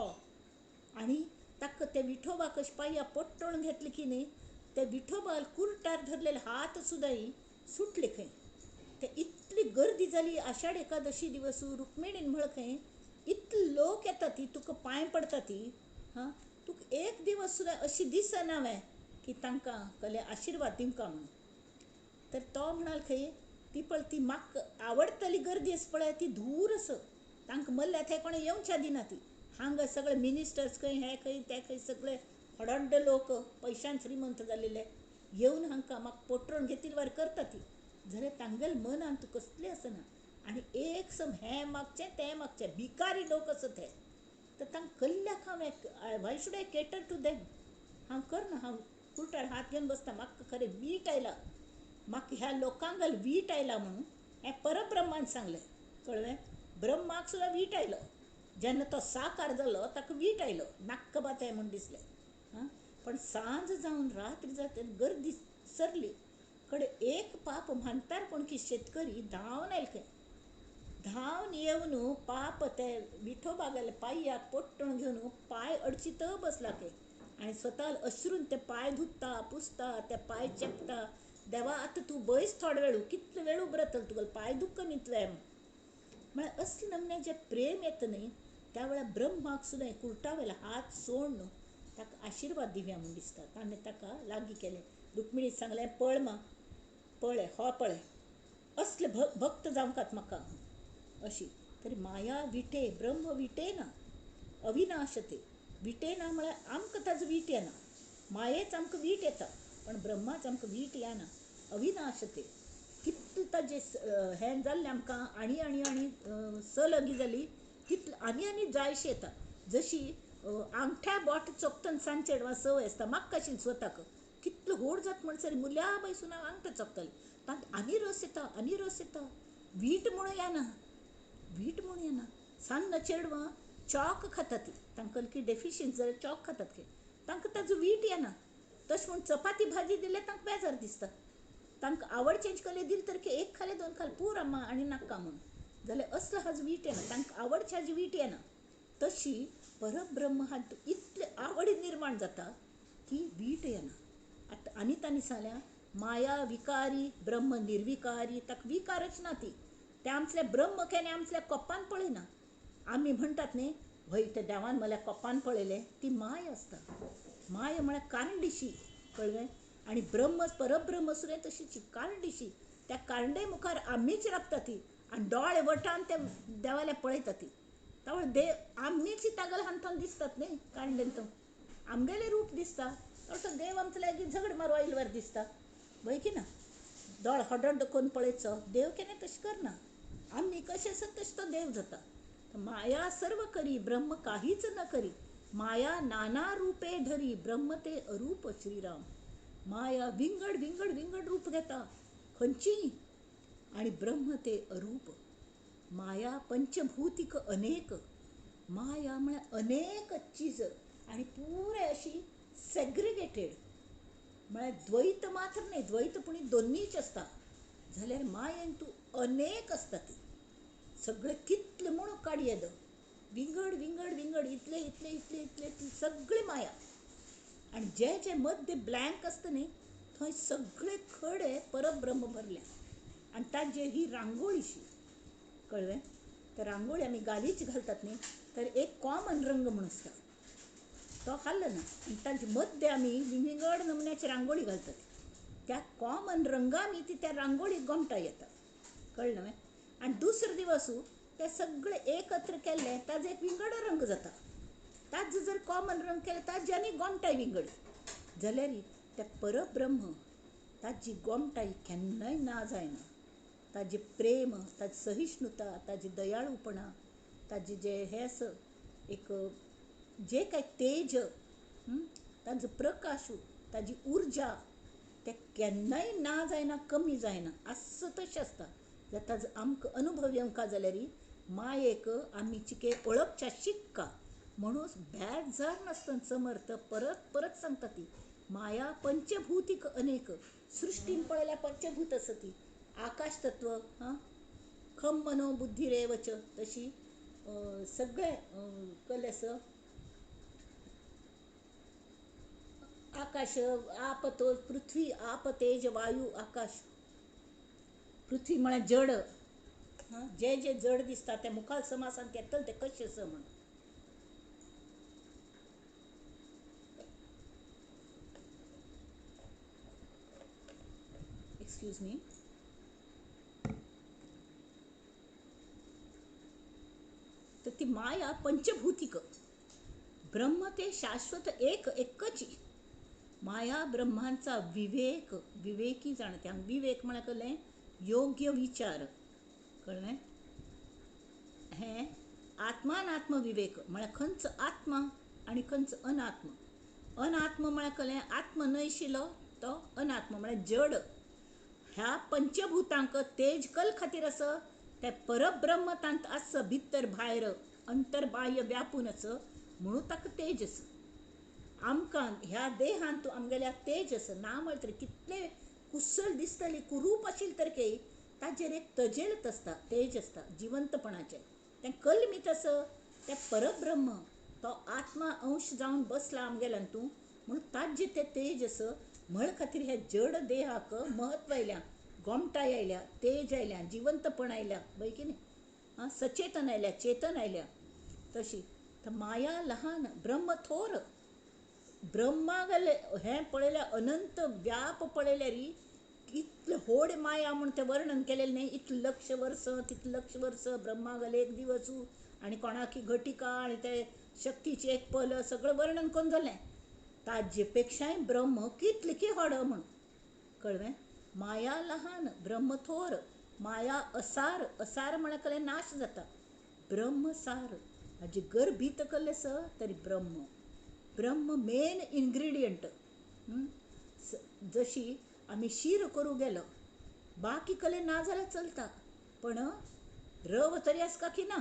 आनी ताका ते विठोबाक अशें पांया पोट्टोण घेतलें की न्ही, ते विठोबाल कुर्टार धरलेले हात सुद्दां सुटले खंय. ते इतली गर्दी जाली आषाढ एकादशी दिवस रुक्मिणीन म्हळ खंय इतले लोक येता ती तुका पांय पडटा ती. हां, तुका एक दिवस सुद्दां अशी दिसना वें की तांकां कहले आशिर्वाद दिवंका म्हणून. तर तो म्हणाल खंय ती पळय ती म्हाका आवडटली गर्दी आसा पळय ती दूर आसा, तांकां मल्ल्या थंय कोणें येवच्या दिना ती. हांगा सगळे मिनिस्टर्स खंय हे खंय ते खंय सगळे हडड्ड लोक पयशान श्रीमंत जालेले येवन हांकां म्हाका पोटरोण घेतील वार करता ती. जाल्यार तांगेले मनांत कसलें आसना आनी एक सम हें मागचें तें मागचें, भिकारी लोक आसा ते. तर तांकां कल्ल्याक हांव why should I cater to them, हांव करना, हांव कुर्टार हात घेवन बसता. म्हाका खरें वीट आयला, म्हाका ह्या लोकांक वीट आयला म्हणून हें परब्रह्मान सांगलें. कळ्ळें? ब्रह्माक सुद्दां वीट आयलो जेन्ना तो साकार जालो, ताका वीट आयलो, नाक्कबात म्हूण दिसलें. हां, पण सांज जावन रात्र जाता गर्दी सरली कडेन एक पाप म्हानतार कोण की शेतकरी धांवन आयले खंय. धांवन येवन पाप ते विठोबागेले पांयाक पोट्टण घेवन पांय अडचीत बसला खंय. आनी स्वता अश्रून ते पांय धुता पुसता, ते पांय चेपता, देवा आतां तूं बैस थोडो वेळ, कितलो वेळ उबो रावतलो, तुगेलो पांय दुखून इतले. म्हळ्यार असले नमने जें प्रेम येता न्ही त्या वेळार ब्रह्माक सुद्दां कुर्टा वयलो हात सोडून ताका आशिर्वाद दिवया म्हूण दिसता. ताणें ताका लागीं केलें, रुक्मिणीक सांगलें पळ मा पळय हो पळय असले भक्त जावंकात म्हाका अशी. तरी माया विटे ब्रह्म विटे ना, अविनाश ते विटे ना म्हळ्यार आमकां ताजो वीट येना, मायेच आमकां वीट येता पण ब्रह्माच आमकां वीट येना. अविनाश ते. कितलें ताजें हें जाल्लें आमकां आनी आनी आनी सलगी जाली तितलें आनी आनी जायशी येता. जशी आंगठ्या बोट चोखतना सान चेडवां संवय आसता म्हाका कशी स्वताक कितलो व्हड जाता म्हणसर मुल्या बैसून हांव आंगठो चोखतालें. तांत आनी रस येता आनी रस येता. वीट म्हणून येना, वीट म्हणून येना. सान्न चेडवां चॉक खाता ती, तांकां की डेफिशियन्सी जाल्यार चॉक खातात की तांकां ताजो वीट येना. तशें म्हूण चपाती भाजी दिल्यार तांकां बेजार दिसता. तांकां आवडचें कले दिलें तर एक खालें दोन खालें पूर अम्मा आनी नाका म्हूण जाल्यार असलो हाजो वीट येना, तांकां आवडचे हाजी वीट येना. तशी परब्रह्म हातूंत इतली आवड निर्माण जाता की वीट येना. आतां आनी तांणी सांगल्या माया विकारी ब्रह्म निर्विकारी. ताका विकारच ना ती. ते आमचें ब्रह्म केन्ना आमच्या कोपान पळयना. आमी म्हणटात न्ही हय ते देवान म्हळ्यार कोपान पळयलें, ती माया आसता. माया म्हळ्यार कारणदिशी, कळ्ळें? आनी ब्रह्म परब्रह्म सुद्दां तशीच कारणदिशी. त्या कारंडे मुखार आमीच राबता ती आनी दोळे वटान ते देवाल्या पळयता ती. तावळ देव आमीच तागेले हांतून दिसतात न्ही, कारणडेन तो आमगेलें रूप दिसता. तो देव आमचो लागीं झगड मारू आयल्यार दिसता, वय की ना? दोळ हडहड करून पळयचो देव केन्ना तशें करना. आमी कशें आसत तशें तो देव जाता. माया सर्व करी ब्रह्म काहीच न करी. माया नाना रूपे धरी ब्रह्म ते अरूप श्रीराम. माया विंगड विंगड विंगड रूप घेता खंयची, आनी ब्रह्म ते अरूप. माया पंचभूतिक अनेक. माया म्हळ्यार अनेक चीज आनी पुराय अशी सेग्रिगेटेड. म्हळ्यार द्वैत मात्र न्हय, द्वैत पूण दोनीच आसता. जाल्यार मायेन तूं अनेक आसता ती. सगळें कितलें म्हूण काडये विंगड विंगड विंगड इतले इतले इतले इतले इतली सगळी माया. आनी जे जे मध्य ब्लँक आसता न्ही थंय सगळे खडे परब्रह्म भरल्या. आनी ताजेर ही रांगोळीशी, कळ्ळें? तर रांगोळी आमी गालीच घालतात न्ही, तर एक कॉमन रंग म्हूण आसता तो हाल्लो ना. आनी ताजे मध्य आमी विंगड नमुन्याची रांगोळी घालतात. त्या कॉमन रंगा आमी ती त्या रांगोळीक गोमटा येता, कळ्ळें? आनी दुसरो दिवस ते सगळे एकत्र केल्ले ताजो एक विंगड रंग जाता. ताजो जर कॉमन रंग केले ताजी आनी गोमटाय विंगड जाल्यार त्या परब्रह्म ताजी गोमटाय केन्नाय ना जायना. ताजें प्रेम, ताजी सहिष्णुता, ताजी दयाळूपणा, ताजें जें हें आसा एक जे काय तेज, ताजो प्रकाश, ताजी उर्जा ते केन्नाय ना जायना, कमी जायना, आसा तशें आसता. ताजो आमकां अनुभव येवंका जाल्यार मायेक आमी चिके वळखच्या शिक्का म्हणून बेजार नासतना समर्थ परत परत सांगता ती. माया पंचभूतिक अनेक. सृश्टीन पळयल्यार पंचभूत आसा ती. आकाश तत्व, हां, खम मनो बुद्धिरेवच, तशी सगळे कल आसा. आकाश आप तो पृथ्वी आप तेज वायू आकाश. पृथ्वी म्हळ्यार जड, जे जे जड दिसता ते मुखाल समासान येतले ते कशें आसा म्हूण. Excuse me. तर ती माया पंचभूतिक, ब्रह्म ते शाश्वत एक एकच. माया ब्रह्मांचा विवेक, विवेकी जाणते. विवेक म्हळ्यार कळ्ळें? योग्य विचार, कळ्ळें? हें आत्मानात्म विवेक म्हळ्यार खंयचो आत्मा आनी खंयचो अनात्म. अनात्म म्हळ्यार कळ्ळें? आत्म न्हयशिलो तो अनात्म म्हळ्यार जड. ह्या पंचभूतांक तेज कल खातीर आसा ते परब्रह्म तांत आसा, भितर भायर अंतर्बाह्य व्यापून आसा म्हणून ताका तेज आसा. आमकां ह्या देहांत आमगेल्या तेज आसा ना म्हळ्यार तरी कितले कुसल दिसतली कुरूप आशिल्ली तर के ताजेर एक तजेलत आसता, तेज आसता, जिवंतपणाचें तें कलमीत आसा. तें परब्रह्म तो आत्मा अंश जावन बसला आमगेल्यान तूं म्हणून ताजें तें तेज आसा. म्हळ खातीर हे जड देहाक महत्व आयल्या, गोमटाय आयल्या, तेज आयल्या, जिवंतपण आयल्या, वय की न्ही? आं, सचेतन आयल्या, चेतन आयल्या. तशी तर माया लहान ब्रह्म थोर. ब्रह्मागेलें हें पळयल्यार अनंत व्याप पळयल्यार इतलें व्हड माया म्हूण तें वर्णन केलेलें न्ही. इतलें लक्ष वर्स तितलें लक्ष वर्स ब्रह्मागेलें एक दिवस आनी कोणाकी घटिका आनी ते शक्तीचें एक पल सगळें वर्णन करून जालें. ताजे पेक्षाय ब्रह्म कितलें की व्हड म्हूण, कळ्ळें? माया लहान ब्रह्म थोर, माया असार, असार म्हळ्यार कलें नाश जाता, ब्रह्मसार हाजी गर्भीत कल्लें आसा तरी ब्रह्म, ब्रह्म मेन इन्ग्रिडियंट. जशी आमी शीर करूं गेलो बाकी कले ना जाल्यार चलता, पण रव तरी आसका की ना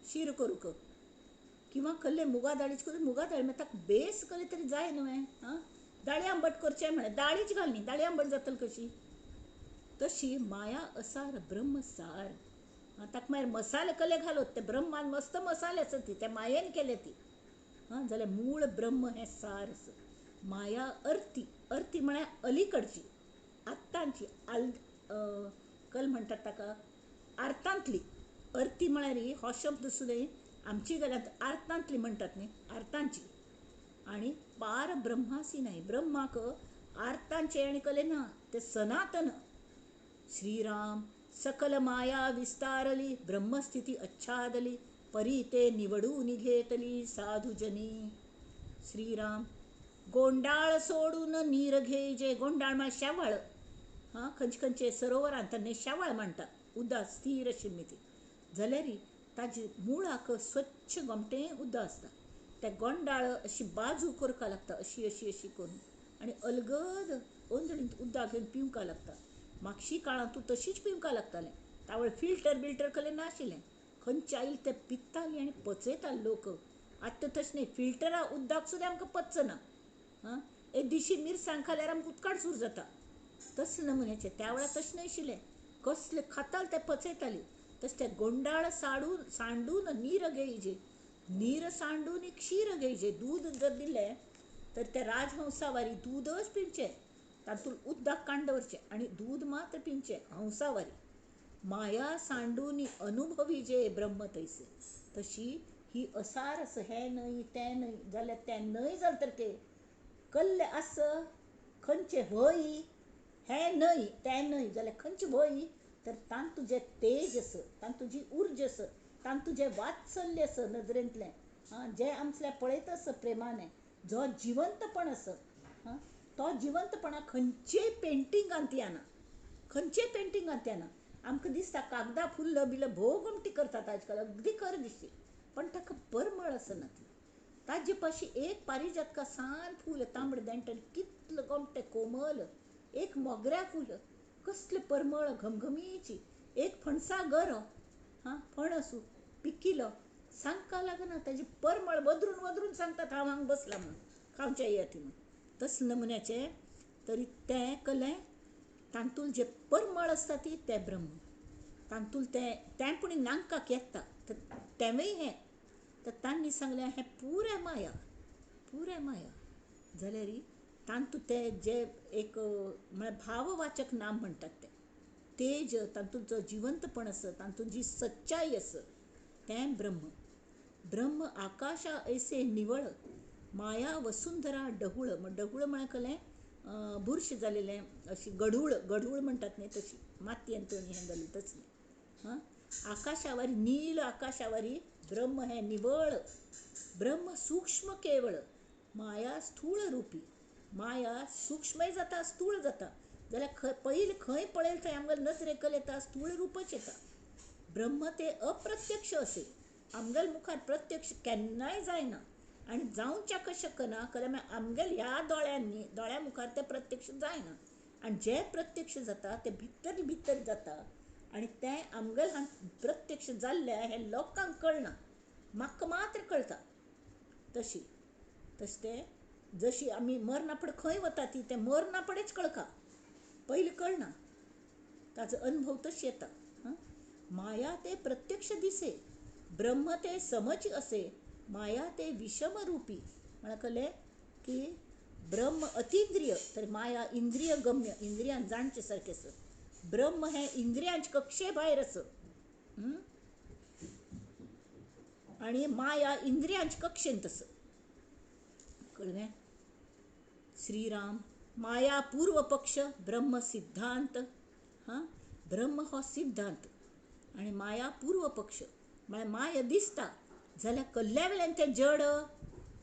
शीर करूंक, किंवा कल्ले मुगा दाळीच करून मुगा दाळी मागीर ताका बेस कले तरी जाय न्हय. आं, दाळी आंबट करचें म्हळ्यार दाळीच घालनी, दाळी आंबट जातली कशी? तशी माया असार ब्रह्मसार. ताका मागीर मसाले कले घालोत ते ब्रह्मान मस्त मसाले आसत ती त्या मायेन केले ती. आं, जाल्यार मूळ ब्रह्म हें सार आसा. माया अर्थी, अर्थी म्हळ्यार अलीकडची, आत्तांची, आल कल म्हणटात ताका आर्तांतली. अर्थी म्हळ्यार हो शब्द सुद्दां आमची घरांत आर्तांतली म्हणटात न्ही, आर्तांची. आनी पार ब्रह्मासी नाही, ब्रह्माक आर्तांचे आनी कले ना, ते सनातन. श्रीराम सकल माया विस्तारली, ब्रह्मस्थिती अच्छादली, परी ते निवडून घेतली साधुजनी. श्रीराम गोंडाळ सोडून नीर घेयजे, गोंडाळ म्हळ्यार शेवाळ. हां, खंयचे खंयचे सरोवरांत तांणी शेवाळ म्हणटा, उदक स्थीर आशिल्ली ती, जाल्यार ताजे मुळाक स्वच्छ गोमटें उदक आसता. त्या गोंडाळ अशी बाजू करपाक लागता, अशी अशी अशी करून, आनी अलगद ओंजळींत उदक घेवन पिवंक लागता. मागशी काळांत तूं तशीच पिवंक लागतालें, तावळ फिल्टर बिल्टर कलें नाशिल्लें, खंयचे आयल तें पितालीं आनी पचयताले लोक. आतां तशें न्ही, फिल्टरा उदक सुद्दां आमकां पचना. आं, एक दिशी मिरसांग खाल्यार आमकां उदकाट सूर जाता, तसले नमुन्याचें. त्या वेळार तशें नाशिल्लें, कसलें खाताले तें पचयतालीं. तशें तें गोंडाळ साडून सांडून नीर घेयजे, नीर सांडून क्षीर घेयजे. दूद जर दिलें तर त्या राजहंसावारी दूदच पिवचें, तातूंत उदक काडून दवरचें आनी दूद मात्र पिवचें हंसावारी. माया सांडून अनुभवी जे ब्रह्म तैसे. तशी ही असार आसा, हें न्हय तें न्हय जाल्यार तें न्हय जालें तर तें कल्लें आसा खंयचें व्हय, हें न्हय तें न्हय जाल्यार खंयचें व्हय, तर तातूंत जें तेज आसा, तातूंत जी उर्जा आसा, तातूंत जें वात्सल्य आसा नदरेंतलें, आं, जें आमचें पळयता आसा प्रेमाने, जो जिवंतपण आसा, आं, तो जिवंतपणा खंयचेय पेंटिंगांत येना, खंयचेय पेंटिंगांत येना. आमकां दिसता कागदां फुल्ल बिल्ल भोव गोमटी करतात आजकाल, अगदी खरें दिसता, पण ताका परमळ आसना ती. ताजे पाशी एक पारिजातका सान फूल तांबडें देंठण कितलें गोमटें कोमल, एक मोगऱ्या फूल कसलें परमळ घमघमीची, एक फणसा गरो, हां, फणस पिकिलो सांगका लागना, ताजी परमळ वदरून वदरून सांगतात हांव हांगा बसला म्हणून, खावच्या येयात म्हणून. तसले नमुन्याचें तरी तें कलें तातूंत जें परमळ आसता ती तें ब्रह्म. तातूंत तें तें पूण नांकाक येता तर तेंवूय हें. तर तांणी सांगलें हें पुरें माया, पुरें माया. जाल्यार तातूंत तें जें एक म्हळ्यार भाववाचक नाम म्हणटात तें तेज, तातूंत जो जिवंतपण आसा, तातूंत जी सच्चाई आसा तें ब्रह्म. ब्रह्म आकाशा ऐसे निवळ, माया वसुंधरा डहूळ. डहूळ म्हळ्यार कलें बुरशें जालेलें, अशी गढूळ, गढूळ म्हणटात न्ही तशी मातयेन हें जालें तसलें. हां, आकाशावारी नील आकाशावारी ब्रह्म हें निवळ, ब्रह्म सूक्ष्म केवळ, माया स्थूळ रुपी. माया सूक्ष्मय जाता स्थूळ जाता, जाल्यार पयलीं खंय पळयलें थंय आमकां नजरेक येता स्थूळ रुपच येता. ब्रह्म ते अप्रत्यक्ष असे, आमगेल मुखार प्रत्यक्ष केन्नाय जायना आनी जावच्याक शकना, कारण आमगेल ह्या दोळ्यांनी दोळ्या मुखार तें प्रत्यक्ष जायना, आनी जें प्रत्यक्ष जाता तें भितर भितर जाता आनी तें आमगेल प्रत्यक्ष जाल्लें हें लोकांक कळना, म्हाका मात्र कळटा. तशी तशें तें जशी आमी मरना फुडें खंय वता ती तें मरना फुडेंच कळका, पयलीं कळना, ताजो अनुभव तशें येता. माया ते प्रत्यक्ष दिसे, ब्रह्म ते समज असे, माया ते विषम रुपी. म्हळ्यार कळ्ळें की ब्रह्म अतिंद्रिय तर माया इंद्रिय गम्य, इंद्रियान जाणचे सारकें आसा. ब्रह्म हें इंद्रियांचे कक्षे भायर आसा आनी माया इंद्रियांचे कक्षेंत आसा. कळ्ळें? श्रीराम माया पूर्व पक्ष, ब्रह्म सिद्धांत. हां, ब्रह्म हो सिद्धांत आनी माया पूर्व पक्ष. म्हळ्यार माया दिसता जाल्यार कल्ल्या वेल्यान तें जड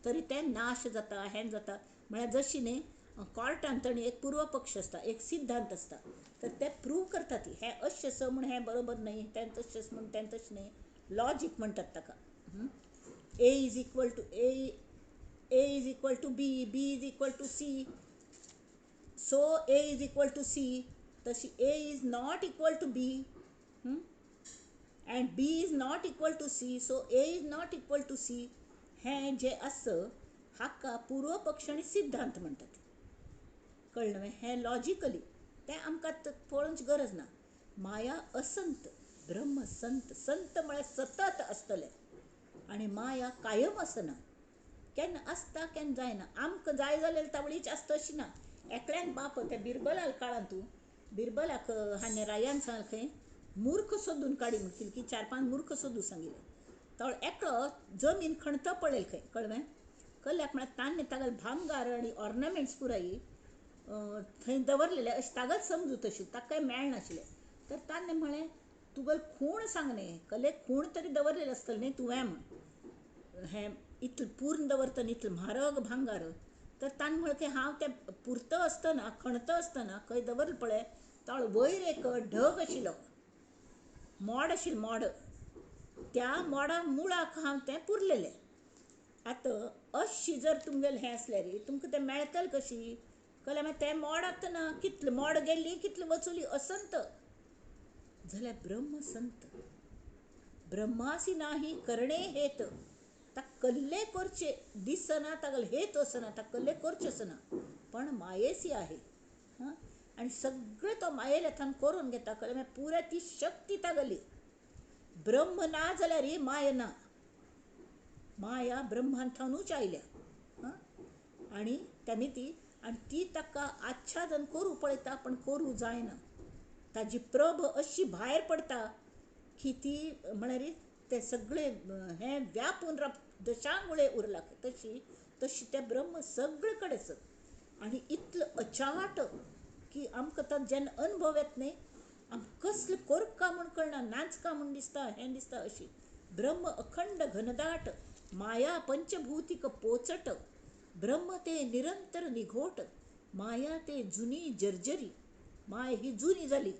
तरी तें नाश जाता, हें जाता. म्हळ्यार जशी न्ही कोर्टान ताणी एक पूर्व पक्ष आसता, एक सिद्धांत आसता, तर ते प्रूव करतात हें अशें आसा म्हूण हें बरोबर न्हय, तें तशें आसा म्हूण तें तशें न्हय. लॉजीक म्हणटात ताका. A is equal to A is equal to B, B is equal to C, so A is equal to C. तशी A is not equal to B and B is not equal to C, so A is not equal to C. हें जें आसा हाका पूर्व पक्ष आनी सिद्धांत म्हणटात. कळ्ळें? हें लॉजिकली तें आमकां पळोवची गरज ना. माया असंत, ब्रह्म संत. संत म्हळ्यार सतत आसतलें आनी माया कायम आसना. केन्ना आसता केन्ना जायना. आमकां जाय जाल्यार तावळीच आसता अशी ना. एकल्यान बाप त्या बिरबला काळांत तूं बिरबलाक हाणे रायान सांगलें खंय मूर्ख सोदून काडी म्हण की 4-5 मूर्ख सोदूं सांगिल्लें. तळ एकलो जमीन खणता पळयल खंय. कळ्ळें? कल्याक म्हळ्यार तान्ने तागेले भांगार आनी ऑर्नामेंट्स पुराय थंय दवरलेले अशें तागेल समजू तशी ताका कांय मेळनाशिल्लें. तर तान्ने म्हळें तुगेल खूण सांगलें कले खूण तरी दवरलेलें आसतलें न्ही तुवें म्हण, हें इतलें पूर्ण दवरता न्ही इतलें म्हारग भांगार. तर ताणें म्हळें की हांव तें पुरता आसतना खणता आसतना खंय दवरलें पळय तळ वयर एक ढग आशिल्लो, मोड आशिल्लें, मोड. त्या मोडा मुळाक हांव तें पुरलेलें. आतां अशी जर तुमगेलें हें आसल्यार तुमकां तें मेळटलें कशी? कळ्ळें? मागीर तें मोड आतां ना, कितलें मोड गेल्ली कितलें वचुली असंत. जाल्यार ब्रह्म संत. ब्रह्मासी नाही करणे हेत, ता कल्ले करचे दिसना, तागेले हेत वचना, ता कल्ले करचे आसना, पण मायेसी आहे. हां, आनी सगळें तो मायेलेथान करून घेता. कळ्ळें? मागीर पुराय ती शक्ती तागेली. ब्रह्म ना जाल्यार ही माया ना. माया ब्रह्मांथानूच आयल्या. हां, आनी ताणी ती आनी ती ताका आच्छादन करूं पळयता पण करूं जायना. ताजी प्रभ अशी भायर पडटा की ती म्हळ्यार ते सगळे हें व्यापून दशांगुळे उरला तशी तशी तें ब्रह्म सगळे कडेन. आनी इतलें अचाट की आमकां तो जेन्ना अनुभव येत न्ही, आमकां कसलें कोरका म्हूण कळना, नाचका म्हूण दिसता, हें दिसता अशी. ब्रह्म अखंड घनदाट, माया पंचभूतिक पोचट, ब्रह्म ते निरंतर निघोट, माया ते जुनी जर्जरी. माय ही जुनी जाली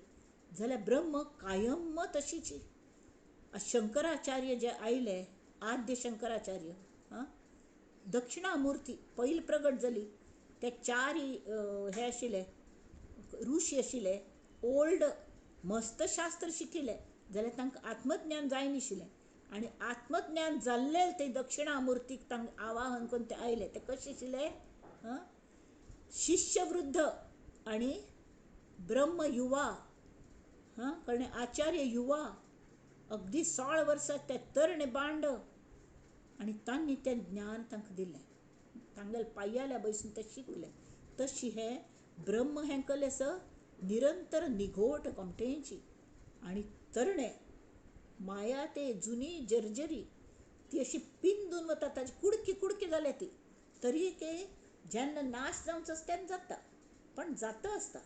जाल्यार ब्रह्म कायम तशीच. शंकराचार्य जे आयले, आद्य शंकराचार्य, हां, दक्षिणामूर्ती पयलीं प्रगट जाली. ते चार हे आशिल्ले ऋषी आशिल्ले, ओल्ड मस्त शास्त्र शिकिल्ले, जाल्यार तांकां आत्मज्ञान जायनाशिल्लें. आनी आत्मज्ञान जाल्लें ते दक्षिणामूर्तीक तांकां आवाहन करून ते आयले. ते कशे आशिल्ले? हां, शिष्यवृद्ध आनी ब्रह्म युवा. हां, कळ्ळें? आचार्य युवा, अगदी 16 वर्सां ते तरणे बांड. आनी तांणी तें ज्ञान तांकां दिलें, तांगेले पांयाल्या बसून ते शिकले. तशी हें ब्रह्म हें कलें आसा निरंतर निघोट कोमटेंची आनी तरणे. माया ते जुनी जर्जरी, ती अशी पिंदून वता, ताजी कुडकी कुडकी जाल्या ती. तरी ते जेन्ना नाश जावचो आसता तेन्ना जाता, पण जाता आसता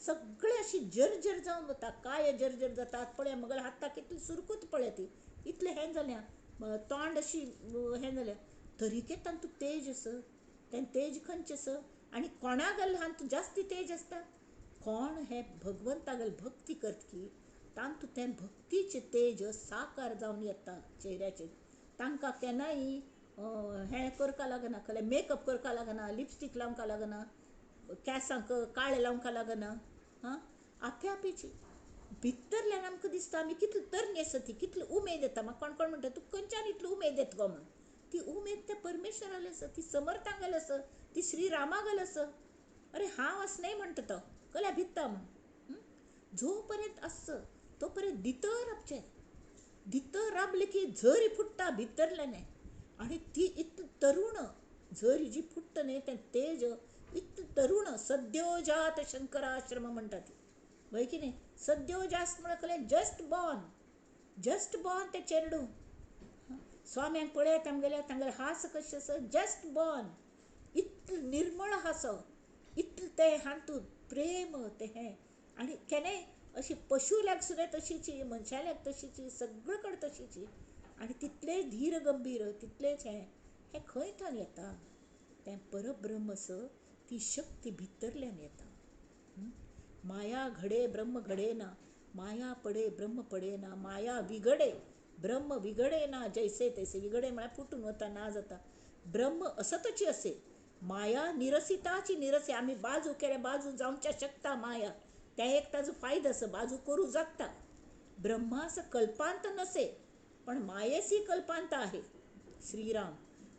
सगळे अशी जर्जर जावन वता. काय जर्जर जातात पळय, मगेले हाताक इतली सुरकूत पळय ती, इतलें हें जाल्या, तोंड अशी हें जाल्या, तरीके तांतूं तेज आसा. तें तेज खंयचें आसा? आनी कोणा गेल्ले हातूंत जास्ती तेज आसता? कोण हें भगवंतागेली भक्ती करतकी तांतूं तें भक्तीचें तेज साकार जावन येता चेहऱ्याचेर. तांकां केन्नाय हें करपाक लागना, कसलें मेकअप करपाक लागना, लिपस्टीक लावंक लागना, केंसांक काळें लावंक लागना. हां, आपे-आपेची भितरल्यान आमकां दिसता आमी कितली तरणी आसा ती, कितली उमेद येता. म्हाका कोण कोण म्हणटा, तुका खंयच्यान इतली उमेद येता गो म्हूण. ती उमेद त्या परमेश्वराली आसा, ती समर्थांगेली आसा, ती श्रीरामागेली आसा. अरे हांव आस न्हय म्हणटा तो, कल्या भित्ता म्हूण. जो पर्यंत आस तो पर्यंत भितर राबचें. भितर राबलें की झरी फुट्टा भितरल्यान. आनी ती इतली तरुण झरी जी फुट्टा न्ही, तें तेज इतलें तरुण. सद्योजात शंकराश्रम म्हणटा ती, वय की न्ही? सद्योजात म्हळ्यार कसलें? जस्ट बॉर्न, जस्ट बॉर्न तें चेरडूं. स्वाम्यांक पळयात, आमगेल्या तांगेलें हास कशें आसा, जस्ट बॉर्न, इतलें निर्मळ हासो, इतलें तें हातूंत प्रेम तें हें. आनी केन्नाय अशी पशुल्याक सुद्दां तशीची, मनशाल्याक तशीची, सगळे कडेन तशीची. आनी तितलें धीर गंभीर, तितलेंच हें, हें खंय थंय येता? तें परब्रह्म आसा, ती शक्ती भितरल्यान येता. माया घडे ब्रह्म घडे ना, माया पडे ब्रह्म पडे ना, माया विघडे ब्रह्म विघडे ना, जैसे तैसे. विघडे म्हळ्यार फुटून वता, ना जाता. ब्रह्म असतची असे, माया निरसिताची निरसे. आमी बाजू केल्या, बाजू जावच्या शकता माया, त्या एक ताजो फायदो आसा, बाजू करूं जाता. ब्रह्मास कल्पांत नसे पण मायेसी कल्पांत आहे. श्रीराम.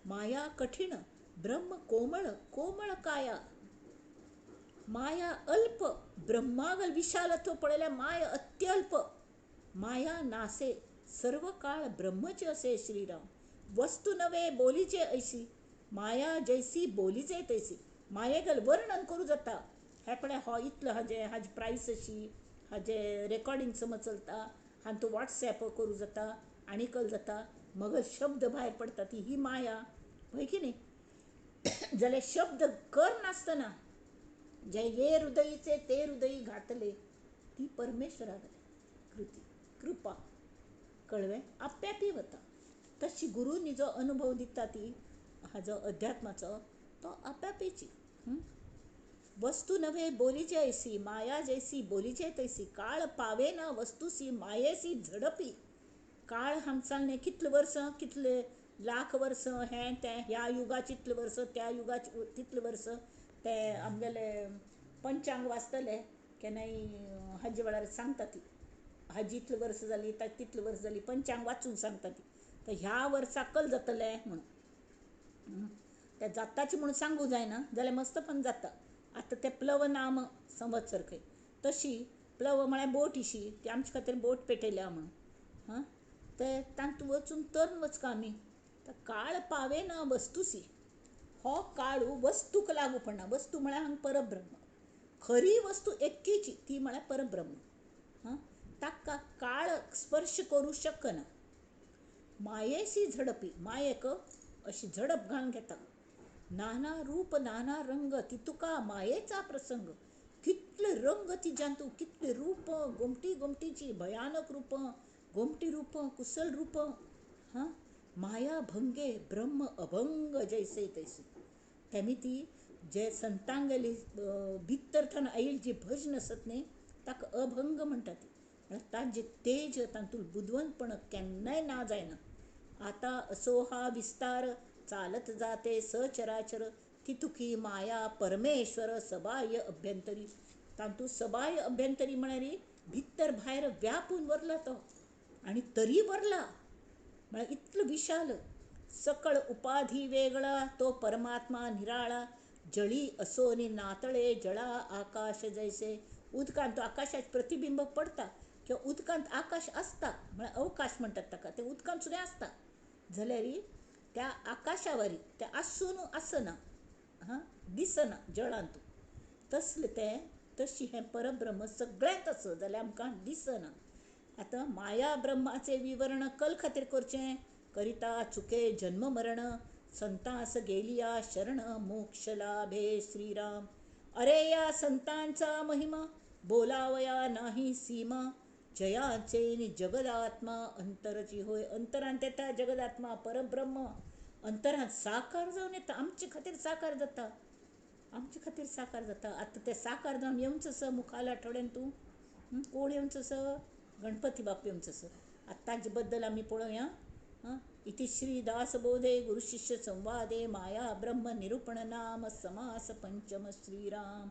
माया कठीण ब्रह्म कोमळ, कोमळ काया. माया अल्प ब्रह्मागल विशालत्व पळयल्यार माया अत्यल्प. माया नासे सर्व काळ ब्रह्मचे असे. श्रीराम. वस्तू नवे बोलीचे ऐशी, माया जैसी बोलीचे तैसी. मायेगल वर्णन करूं जाता. हें पळय हो इतलो हाजे हाजी प्रायस अशी, हाजे रेकॉर्डिंग समज चलता, हांतू वॉट्सॅप करूं जाता आनी कल जाता, मगर शब्द भायर पडटा ती ही माया, हय की न्ही? जाल्यार शब्द कर नासतना जे ये हृदयीचे ते हृदयी घातले ती परमेश्वरागले कृती कृपा. कळ्ळें? आप्यापी वता. तशी गुरूंनी जो अनुभव दिता ती हाजो अध्यात्माचो तो आप्यापीची. वस्तू नव्हे बोलीचे ऐसी, माया जैसी बोलीचे तैसी. काळ पावे ना वस्तूसी मायेसी झडपी. काळ हांगसारलें कितले वर्सां, कितले लाख वर्सां, हें तें, ह्या युगाची इतले वर्सां, त्या युगाची तितले वर्सां, ते आमगेले पंचांग वाचतले केन्नाय हाजे वेळार सांगता ती, हाजी इतले वर्सां जाली, ताजी तितले वर्सां जाली, पंचांग वाचून सांगता ती. तर ह्या वर्सा कल जातलें म्हणून ते जाताच म्हणून सांगूं जायना जाल्यार मस्तपण जाता. आतां तें प्लव नाम संवत्सर खंय, तशी प्लव म्हळ्यार बोट अशी ती आमचे खातीर बोट पेटयल्या म्हणून हां, ते तातूंत वचून तरून वचका आमी. तर काळ पावे ना वस्तुसी, हो काळू वस्तूक लागू पडना. वस्तू म्हळ्यार हांगा परब्रह्म, खरी वस्तू एक्कीची ती म्हळ्यार परब्रह्म. हां, ताका काळ स्पर्श करूं शकना. मायेशी झडपी, मायेक अशी झडप घालून घेता. नाना रूप नाना रंग ती तुका मायेचा प्रसंग. कितले रंग तिज्यांतू, कितले रूप, गोमटी गोमटीची भयानक रूप, गोमटी रूप, कुशल रूप. हां, माया भंगे ब्रह्म अभंग जैसे तैसे. तेमी ती जे संतांगेली भितर थन आयिल्ली जी भजन आसत न्ही ताका अभंग म्हणटा ती. म्हळ्यार ताजें तेज, तातूंत बुदवंतपण केन्नाय ना जायना. आतां असो हा विस्तार चालत जाते सचराचर, तितुकी माया परमेश्वर सबाय अभ्यंतरी. तातूंत सबाय अभ्यंतरी म्हळ्यार भितर भायर व्यापून वरला तो, आनी तरी वरला म्हळ्यार इतलो विशाल. सकळ उपाधी वेगळा तो परमात्मा निराळा, जळी असोनी नातळे जळा आकाश जैसे. उदकांत तो आकाशाचें प्रतिबिंब पडटा किंवा उदकांत आकाश आसता म्हळ्यार अवकाश म्हणटात ताका, तें उदकांत सुद्दां आसता. जाल्यार त्या आकाशावरी तें आसून आसना, हां, दिसना जळांत. तसलें तें, तशी हें परब्रह्म सगळ्यांत आसा जाल्यार आमकां दिसना. आतां माया ब्रह्माचें विवरण कल खातीर करचें, करिता चुके जन्म मरण, संतांस गेलिया शरण मोक्ष लाभे. श्रीराम. अरे या संतांचा महिमा बोलावया नाही सीमा, जयाचे जगदात्मा अंतरची होय. अंतरांत येता जगदात्मा परब्रह्म, अंतरांत साकार जावन येता, आमचे खातीर साकार जाता, आमचे खातीर साकार जाता. आतां तें साकार जावन येवचो आसा मुखार आठवड्यान तूं कोण येवचो आसा? गणपती बाप्पा येवचो आसा. आतां ताजे बद्दल आमी पळोवया. इति श्री दासबोधे गुरुशिष्य संवादे माया ब्रह्म निरूपण नाम समास पंचम. श्रीराम.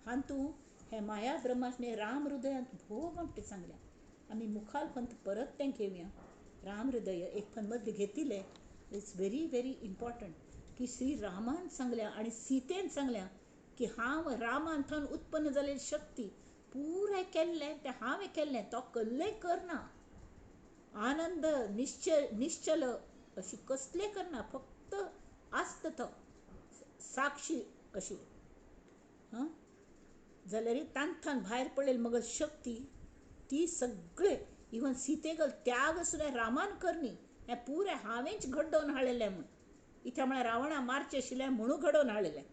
हातूंत हें माया ब्रह्माचें राम हृदयांत भोव गमटी सांगल्या. आमी मुखार पंथ परत तें घेवया. राम हृदय एक फन मदलें घेतिल्लें, it's very very important की श्री रामान सांगल्या आनी सीतेन सांगल्या की हांव रामान थंय उत्पन्न जाल्ली शक्ती पुराय केल्लें तें हांवें केल्लें, तो कल्लें करना. आनंद निश्चल निश्चल अशी कसलें करना, फक्त आसता तो साक्षी अशी. हां, जाल्यार तांथान भायर पडलेली मगर शक्ती ती सगळे इवन सीतेगल त्याग सुद्दां रामान करनी, हें पुराय हांवेंच घडोवन हाडलेलें म्हूण. इथे म्हळ्यार रावणा मारचें आशिल्लें म्हणून घडोवन हाडलेलें.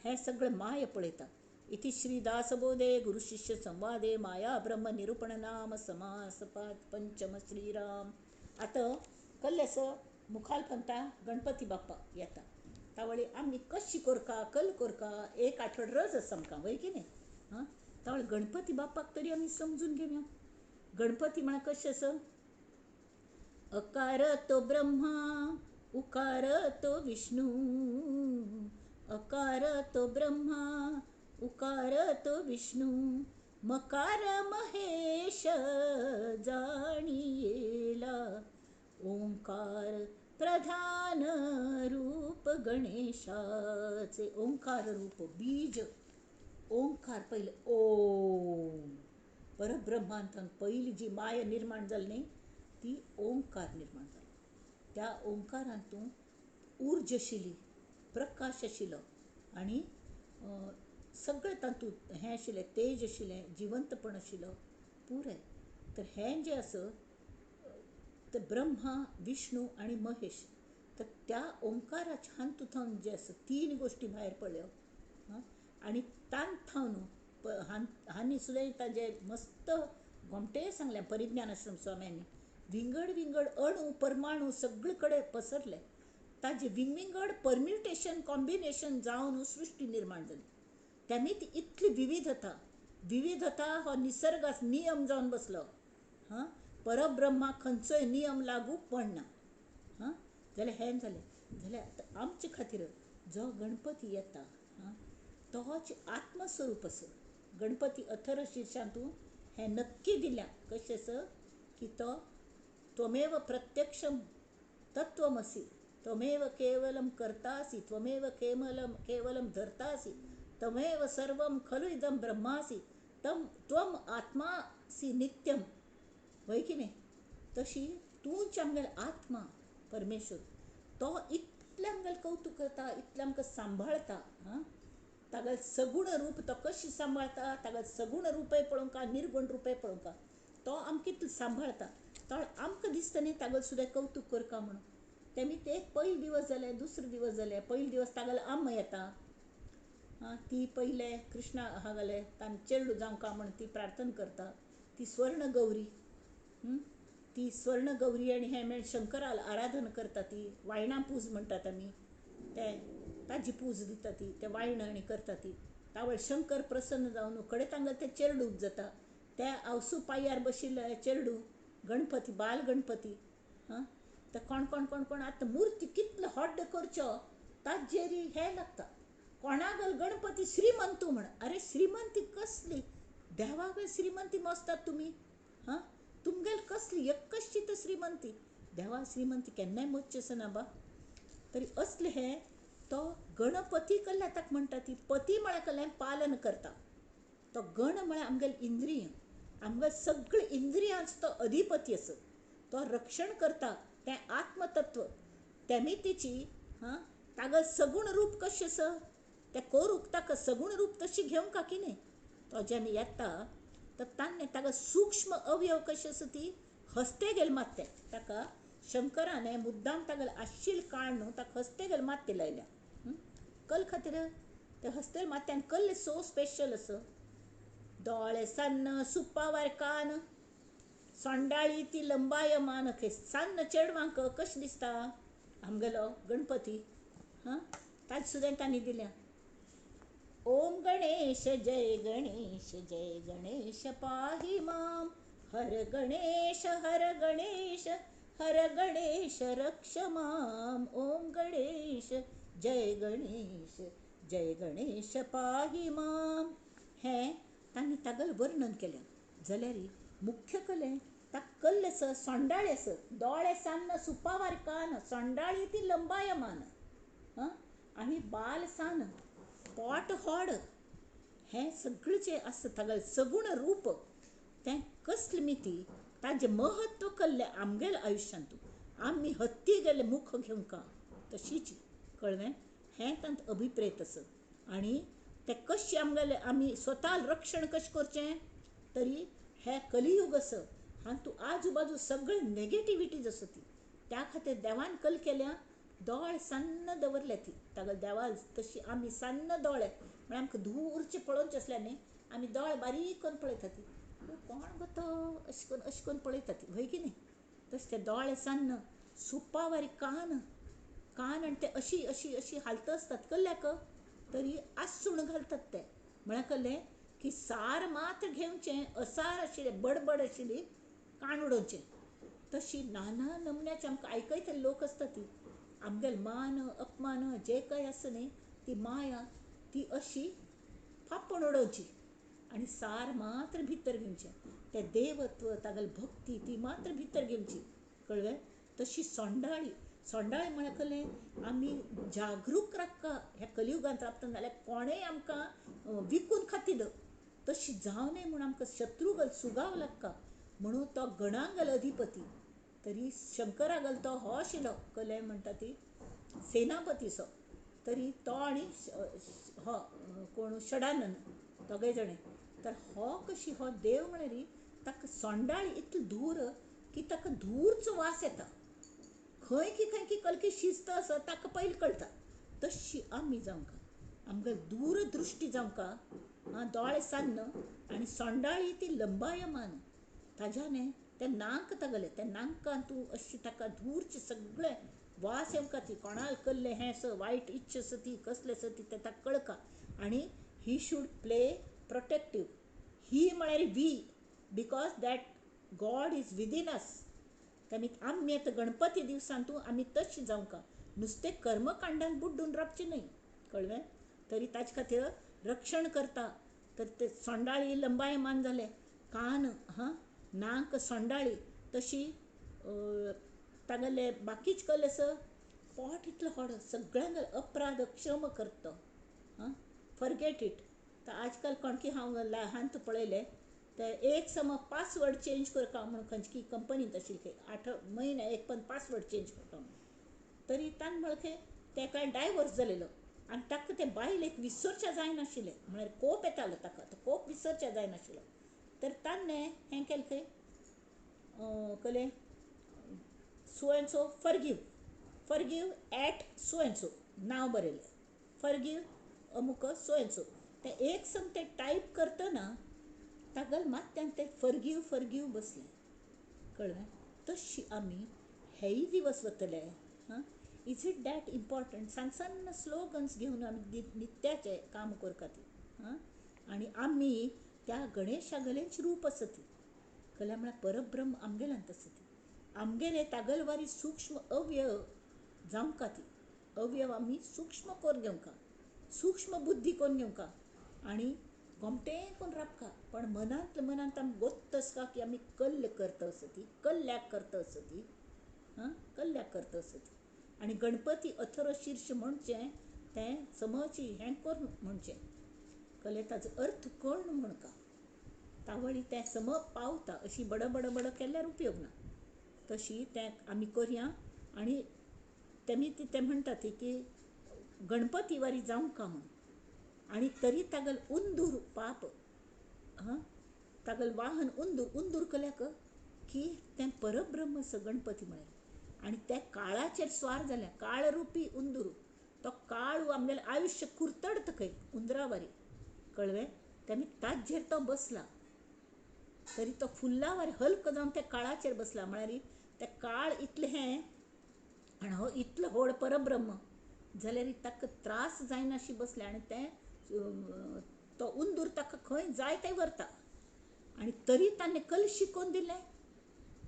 हें सगळें माया पळयता. इति श्री दासबोधे गुरुशिष्य संवादे माया ब्रह्म निरूपण नाम समास पंचम. श्रीराम. आतां कल्लें आसा मुखार पंथा गणपती बाप्पा येता. तावळी आमी कशी कोरका कल कोरका एक आठवड रज आसा आमकां, वय कितें? हां, तावळ गणपती बाप्पाक तरी आमी समजून घेवया. गणपती म्हळ्यार कशें आसा? अकार तो ब्रह्मा उकार तो विष्णू, अकार तो ब्रह्मा उकार तो विष्णू, मकार महेश जाणियेला, ओंकार प्रधान रूप गणेशाचे. ओंकार रूप बीज, ओंकार पयलें ओम, परब्रह्मांतून पयली जी माया निर्माण जाली न्ही ती ओंकार निर्माण जालो. त्या ओंकारांतून ऊर्ज आशिल्ली, प्रकाश आशिल्लो आनी सगळें तातूंत हें आशिल्लें, तेज आशिल्लें, जिवंतपण आशिल्लो पुराय. तर हें जें आसा ते ब्रह्मा विष्णू आनी महेश, तर त्या ओंकाराच्या हातूंत जें आसा तीन गोश्टी भायर पडल्यो. आनी तांत थावन हांणी सुद्दां ताजें मस्त गोमटें सांगलें परिज्ञानाश्रम स्वाम्यांनी. विंगड विंगड अणू परमाणू सगळे कडेन पसरले, ताजें विंगविंगड परम्युटेशन कॉम्बिनेशन जावन सृश्टी निर्माण जाली. तेमी ती इतली विविधता, विविधता हो निसर्गास नियम जावन बसलो. हां, परब्रह्मा खंयचोय नियम लागू पडना. हां, जाल्यार हें जालें. जाल्यार आतां आमचे खातीर जो गणपती येता, हां, तोच आत्मस्वरूप आसा. गणपती अथर्व शीर्षांतू हें नक्की दिल्या कशें आसा की तो त्वमेव प्रत्यक्षम तत्वमसि, त्वमेव केवलं कर्तासि, त्वमेव केवलं केवलं धर्तासि, तमेव सर्वं खलु इदं ब्रह्मासि, तम त्वम आत्मासि नित्यम. वय की न्ही? तशी तूंच आमगेलो आत्मा परमेश्वर, तो इतलें आमगेलें कौतूक करता, इतलें आमकां सांबाळता. हां, तागेलें सगूण रूप तो कशें सांबाळता, तागेलें सगूण रूपय पळोवंका, निर्गूण रूपय पळोवंका, तो आमकां इतलें सांबाळता. तो आमकां दिसता न्ही तागेलें सुद्दां कौतूक करका म्हणून. तेमी ते पयले दिवस जाले, दुसरे दिवस जाले, पयले दिवस तागेलो आम येता. हां, ती पयले कृष्णा हागले तांचे चेडूं जावंका म्हण ती प्रार्थना करता. ती स्वर्ण गौरी, ती स्वर्ण गौरी आनी हें मेळ शंकराल आराधना करता. ती वायणां पूज म्हणटात आमी, ते ताजी पूज दिता ती, ते वायणां आनी करता ती. तावळ शंकर प्रसन्न जावन कडेन तांगेलें तें चेडूं जाता. त्या आवसू पांयार बशिल्ले चेडूं गणपती, बाल गणपती. हां, तर कोण कोण कोण कोण आतां मुर्ती कितलो हॉड्ड करच्यो ताजेर हें लागता. कोणागल गणपती श्रीमंतू म्हण, अरे श्रीमंती कसली? देवागेर श्रीमंती मोजतात तुमी? हां, तुमगेल कसली एकश्चित श्रीमंती? देवा श्रीमंती केन्नाय मोजची आसना बा. तरी असले हे तो गणपती कसल्या ताका म्हणटा ती पती म्हळ्यार कसलें पालन करता. तो गण म्हळ्यार आमगेले इंद्रिय, आमगेले सगळे इंद्रियांचो तो अधिपती आसा, तो रक्षण करता. तें आत्मतत्व तेमी तिची. हां, तागेलें सगूण रूप कशें आसा तें करूंक ताका सगूण रूप तशें घेवंक की न्ही. तो जेन्ना येता तर तान्ने ताका सूक्ष्म अवयव कशें आसा ती हस्ते गेल मात्ते. ताका शंकराने मुद्दाम तागेलें आशिल काळ न्हू ताका हस्ते गेल मात्ते लायल्या. कल खातीर ते हस्ते मात्त्यान कल्ले सो स्पेशल आसा. दोळे सान्न सुपावार कान, सोंडाळी ती लंबायमान. सान्न चेडवांक कशें दिसता आमगेलो गणपती? हां, ताजें सुद्दां तांणी दिल्या. ओम गणेश जय गणेश जय गणेश पाहि माम, हर गणेश हर गणेश हर गणेश रक्ष माम. ओम गणेश जय गणेश जय गणेश पाहि माम. हें तांणी तागेलें वर्णन केलें. जाल्यार मुख्य कलें ताका कल्लें आसा, सोंडाळें आसा, दोळे सान्न सुपावार कान, सोंडाळी ती लंबायमान. हां, आनी बाल सान, पोट होड, हें सगळें जें आसा तागेलें सगूण रूप तें कसलें मिती ताजें महत्व कल्लें आमगेल्या आयुश्यांतू. आमी हत्ती गेले मुख घेवंका तशीच, कळ्ळें? हें तांत अभिप्रेत आसा. आनी तें कशें आमगेलें आमी स्वता रक्षण कशें करचें? तरी हें कलियूग आसा, हातूंत आजू बाजू सगळें नेगेटिविटीज आसा ती. त्या खातीर देवान कल केल्या दोळे सान्न दवरले ती तागेले देवा तशी आमी सान्न दोळे म्हळ्यार आमकां दूरचें पळोवचें आसलें न्ही, आमी दोळे बारीक करून पळयता ती, कोण गो तो अशें करून अशें करून पळयता ती, व्हय की न्ही? तशें ते दोळे सान्न, सुपावारी कान, कान आनी ते अशी अशी अशी हालता आसतात कल्ल्याक तरी आसूण घालतात ते म्हळ्यार कळ्ळें की सार मात्र घेवचें, असार आशिल्लें बडबड आशिल्ली कान उडोवचें. तशी नाना नमन्याचे आमकां आयकयतले लोक आसता ती आमगेले मान अपमान जे काय आसा न्ही ती माया ती अशी फापून उडोवची आनी सार मात्र भितर घेवचें. तें देवत्व तागेली भक्ती ती मात्र भितर घेवची. कळ्ळें? तशी सोंडाळी सोंडाळी म्हळ्यार कळ्ळें आमी जागरूक रावका ह्या कलियुगांत रावतना जाल्यार कोणेय आमकां विकून खातील. तशी जावं नये म्हूण आमकां शत्रुगल सुगाव लागता म्हणून तो गणांगल अधिपती तरी शंकरागल तो हो आशिल्लो कलें म्हणटा ती सेनापतीचो तरी तो आनी हो कोण षडानन दोगय जाणें. तर हो कशी हो देव म्हळ्यार ताका सोंडाळी इतली धूर की ताका धूरचो वास येता. खंय की खंय की कलकी शिस्त आसा ताका पयलीं कळटा. तशी आमी जावंका आमकां दूरदृश्टी जावंका आं दोळे सान्न आनी सोंडाळी ती लंबायमान ताज्याने तें नाक तागलें त्या नाकान तूं अशी ताका धूरचें सगळें वास येवंका ती कोणाक कल्लें हें आसा वायट इच्छा आसा ती कसलें आसा ती तें ताका कळका. आनी he should play protective. ही म्हळ्यार we because that God is within us. आमी आमी आतां गणपती दिवसान तूं आमी तशें जावंका नुस्तें कर्मकांडान बुड्डून रावचें न्हय. कळ्ळें? तरी ताजे खातीर रक्षण करता. तर ते सोंडाळी लंबायमान जालें कान हां नाक सोंडाळी तशी तागेले बाकीच कल आसा पोट इतलो व्हड सगळ्यांक अपराध क्षम करता. हां फॉरगेट it. तर आजकाल कोणकी हांव ल्हान तूं पळयलें ते एक सम पासवर्ड चेंज करता म्हूण खंयची कंपनींत आशिल्ली 8 म्हयने एक पण पासवर्ड चेंज करता म्हूण तरी तांकां म्हळ्यार तेका डायवर्स जालेलो आनी ताका ते बायलेक विसरच्या जायनाशिल्लें म्हळ्यार कोप येतालो ताका तो कोप विसरच्या जायनाशिल्लो. तर ताणें हें केलें खंय कलें so and so forgive forgive at so and so नांव बरयलें फॉरगीव अमुक सो एंड सो. तें एक सम तें टायप करतना तागल मात्यान तें फॉरगीव फॉरगीव बसलें. कळ्ळें? तशी आमी हेय दिवस वतले. हां is it that important? सान सान्न स्लोगन्स घेवन आमी नित्याचें काम करता ती. हां आनी आमी त्या गणेशा गलेंच रूप आसा ती. कळ्ळें? म्हळ्यार परब्रह्म आमगेल्यांत आसा ती. आमगेले तागलवारी सूक्ष्म अवयव जावंका ती. अवयव आमी सूक्ष्म करून घेवंका, सूक्ष्म बुद्धी करून घेवंका आनी गोमटें कोण राबका पण मनांत मनांत आमी गोत्त आसता की आमी कल्ल करता आसा ती कल्ल्याक करता आसा ती. हां कल्ल्याक करता आसा ती. आनी गणपती अथर्व शीर्ष म्हणचें तें समची हें करून म्हणचें कळ्ळें? ताजो अर्थ कळ्ळ म्हणका तावळी तें सम पावता. अशी बड बड बड केल्यार उपयोग ना. तशी तें आमी करया. आनी तेमी तें म्हणटा ती की गणपती वारी जावंका म्हूण. आनी तरी तागल उंदूर पाप हां तागल वाहन उंदूर उंदूर कल्याक की तें परब्रह्म आसा गणपती म्हळ्यार. आनी त्या काळाचेर स्वार जाल्या काळरुपी उंदूर तो काळू आमगेलें आयुश्य कुरतडत खंय उंदरावारी. कळ्ळें? तेमी ताजेर तो बसला तरी तो फुल्लावारी हल्क जावन त्या काळाचेर बसला म्हळ्यार ते काळ इतलें हें आनी हो इतलो व्हड परब्रह्म जाल्यार ताका त्रास जायनाशी बसलें आनी तें तो उंदूर ताका खंय जाय तें व्हरता. आनी तरी ताणें कल शिकोवन दिलें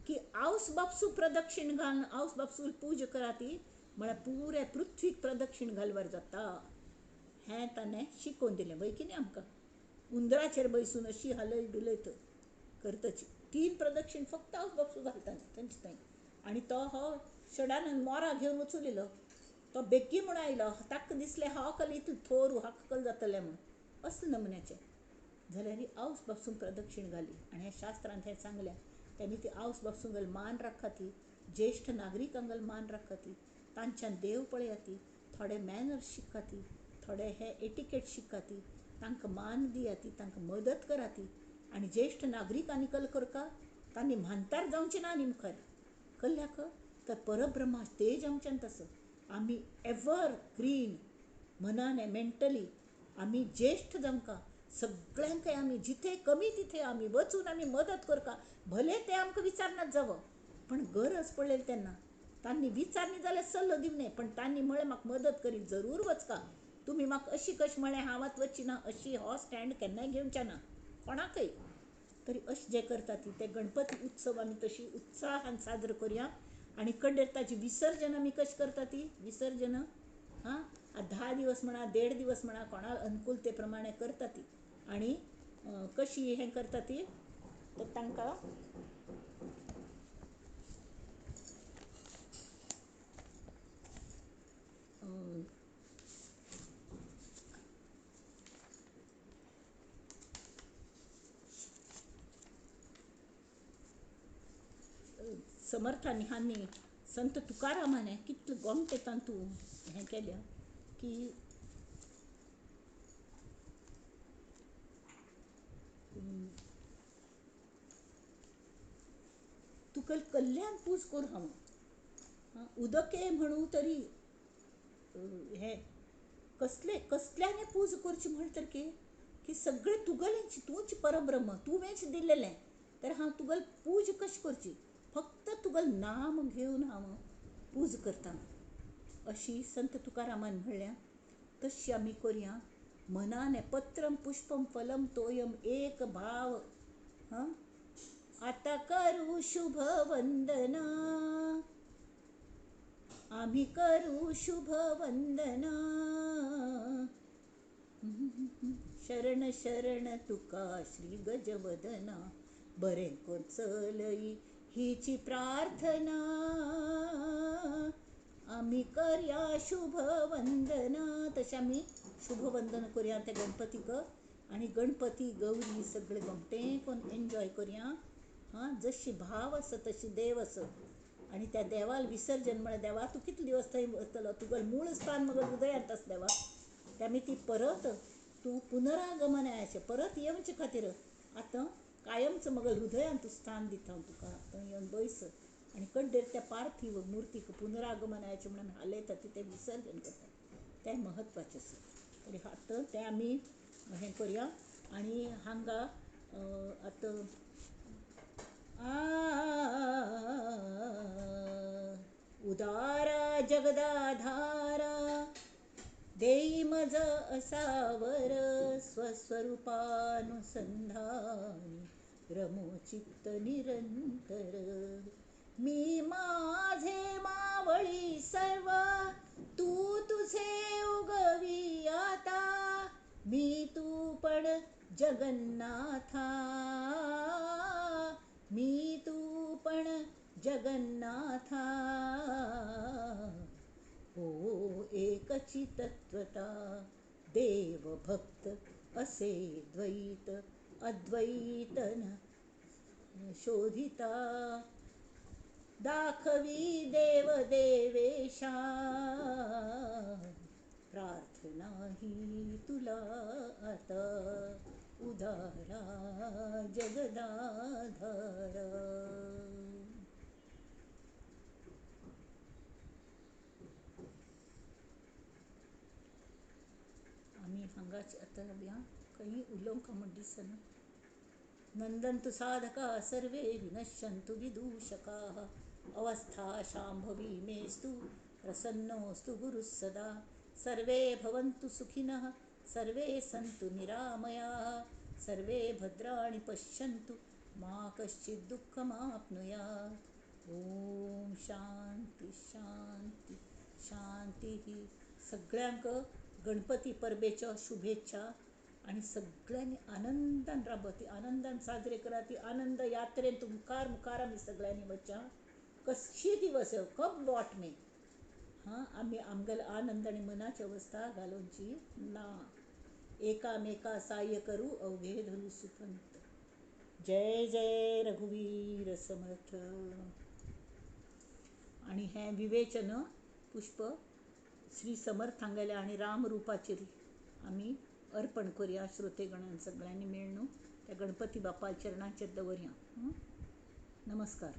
की आवस बापसू प्रदक्षिण घालून आवस बापसू पूजा करा ती म्हळ्यार पुरे पृथ्वीक प्रदक्षिण घालवर जाता हें ताणें शिकोवन दिलें. वय कितें आमकां उंदराचेर बैसून अशी हालय डुलयत करतची 3 प्रदक्षिण फक्त आवस बापसू घालता थंयच थंय. आनी तो हो षडानंद मोरा घेवन वचून येयलो तो बेग्गी म्हूण आयलो ताका दिसलें हांव कल इतलें थोरू हाका कल जातलें म्हूण असलें नमुन्याचें जाल्यार आवस बापसून प्रदक्षिण घाली. आनी ह्या शास्त्रांत हें सांगलें तेमी ती आवस बापसून घाल मान राखा ती ज्येश्ठ नागरिकांगल मान राखा ती तांच्यान देव पळया ती थोडे मॅनर्स शिका ती थोडे हे एटिकेट शिका ती तांकां मान दिया ती तांकां मदत करा ती. आनी ज्येश्ठ नागरिकांनी कल करका तांणी म्हानतार जावचें ना आनी मुखार कल्ल्याक तर परब्रह्मा तेज आमच्यान तसो आमी एवर ग्रीन मनान मेंटली आमी ज्येश्ठ जावंका सगळ्यांकय आमी जिथे कमी तिथे आमी वचून आमी मदत करका भले ते आमकां विचारनात जावं पण गरज पडलेली तेन्ना तांणी विचारली जाल्यार सल्लो दिवं पण तांणी म्हळें म्हाका मदत करी जरूर वचका. तुमी म्हाका अशी कशें म्हळें हांव आतां वचची ना अशी हो स्टँड केन्नाय घेवचें ना कोणाकय. तरी अशें जें करता ती ते गणपती उत्सव आमी तशी उत्साहान साजरो करुया. आनी कडेर ताजें विसर्जन आमी कशें करता ती विसर्जन हां 10 दिवस म्हणा 1.5 दिवस म्हणा कोणाक अनुकूल ते प्रमाणे करता ती. आनी कशी हें करता ती तर तांकां समर्थांनी हांणी संत तुकारामाने कितले गोमटे तांतू हें केलें की तुका कल्याण पूज करूं हांव उदके म्हणू तरी हें कसले कसल्याने पूज करची म्हण तर की सगळें तुगेलेंच, तूंच परब्रह्म, तुवेंच दिलेलें, तर हांव तुगेल पूज कशी करची, फक्त तुगेल नाम घेवन हांव पूज करता अशी संत तुकारामान म्हणल्या. तशी आमी करुया मनाने. पत्रम पुष्पम फलम तोयम एक भाव. हां आता करू शुभ वंदना, आम्ही करू शुभ वंदना, शरण शरण तुका श्री गजवदना, बरें कोन चलई हिची प्रार्थना, आम्ही करया शुभ वंदना. तशें आमी शुभवंदन करुया त्या गणपतीक. आनी गणपती गौरी सगळे गोमटें कोन्न एन्जॉय करुया. हां जशी भाव आसा तशी देव आसा. आनी त्या देवाल विसर्जन म्हळ्यार देवा तूं कितले दिवस थंय वतलो, तुगेलें मूळ स्थान मगेलें हृदयांत आसा देवा, ते आमी ती परत तूं पुनरागमन अशें परत येवचे खातीर आतां कायमच मगेलें हृदयांत तूं स्थान दिता हांव तुका, थंय येवन बैस. आनी कड्डेर त्या पार्थीव मुर्तीक पुनरागमनाचें म्हणून आमी हालयता ती तें विसर्जन करता, तें म्हत्वाचें आसा. तरी आतां तें आमी हें करुया. आनी हांगा आतां उदारा जगदाधारा देई मज असावर, स्वस्वरूपानुसंधानी रमो चित्त निरंतर, मी माझे मावळी सर्व तू तुझे उगवी आता, मी तू पण जगन्नाथा, मी तू पण जगन्नाथा, हो एकची तत्वता, देव भक्त असे द्वैत अद्वैतन शोधिता, दाखवी देव देवेशा, प्रार्थना ही तुला आता, उदारा जगदाधारा. आमी हांगाच आतां रावया, खंय उलोवंक म्हण दिसना. नंदन्तु साधका सर्वे विनश्यन्तु विदूषकाः, अवस्था शाम्भवी मेस्तु प्रसन्नोऽस्तु गुरुः सदा, सर्वे भवन्तु सुखिनः सर्वे सन्तु निरामयाः, सर्वे भद्राणि पश्यन्तु मा कश्चित् दुःखमाप्नुयात्. ओम शांती शांती शांती. सगळ्यांक गणपती परबेच्यो शुभेच्छा. आनी सगळ्यांनी आनंदान राबती, आनंदान साजरे करात. आनंद यात्रेन तुमकार मुखार आमी सगळ्यांनी वच्या, कशी दिवस कप what मे. हां आमी आमगेलो आनंद आनी मनाची अवस्था घालोवची ना. एकामेका साह्य करू अवघे धरू सुपंत. जय जय रघुवीर समर्थ. आनी हें विवेचन पुष्प श्री समर्थांगेल्या आनी राम रुपाचेर आमी अर्पण करुया. श्रोतेगणान सगळ्यांनी मेळून त्या गणपती बाप्पा चरणाचेर दवरया. नमस्कार.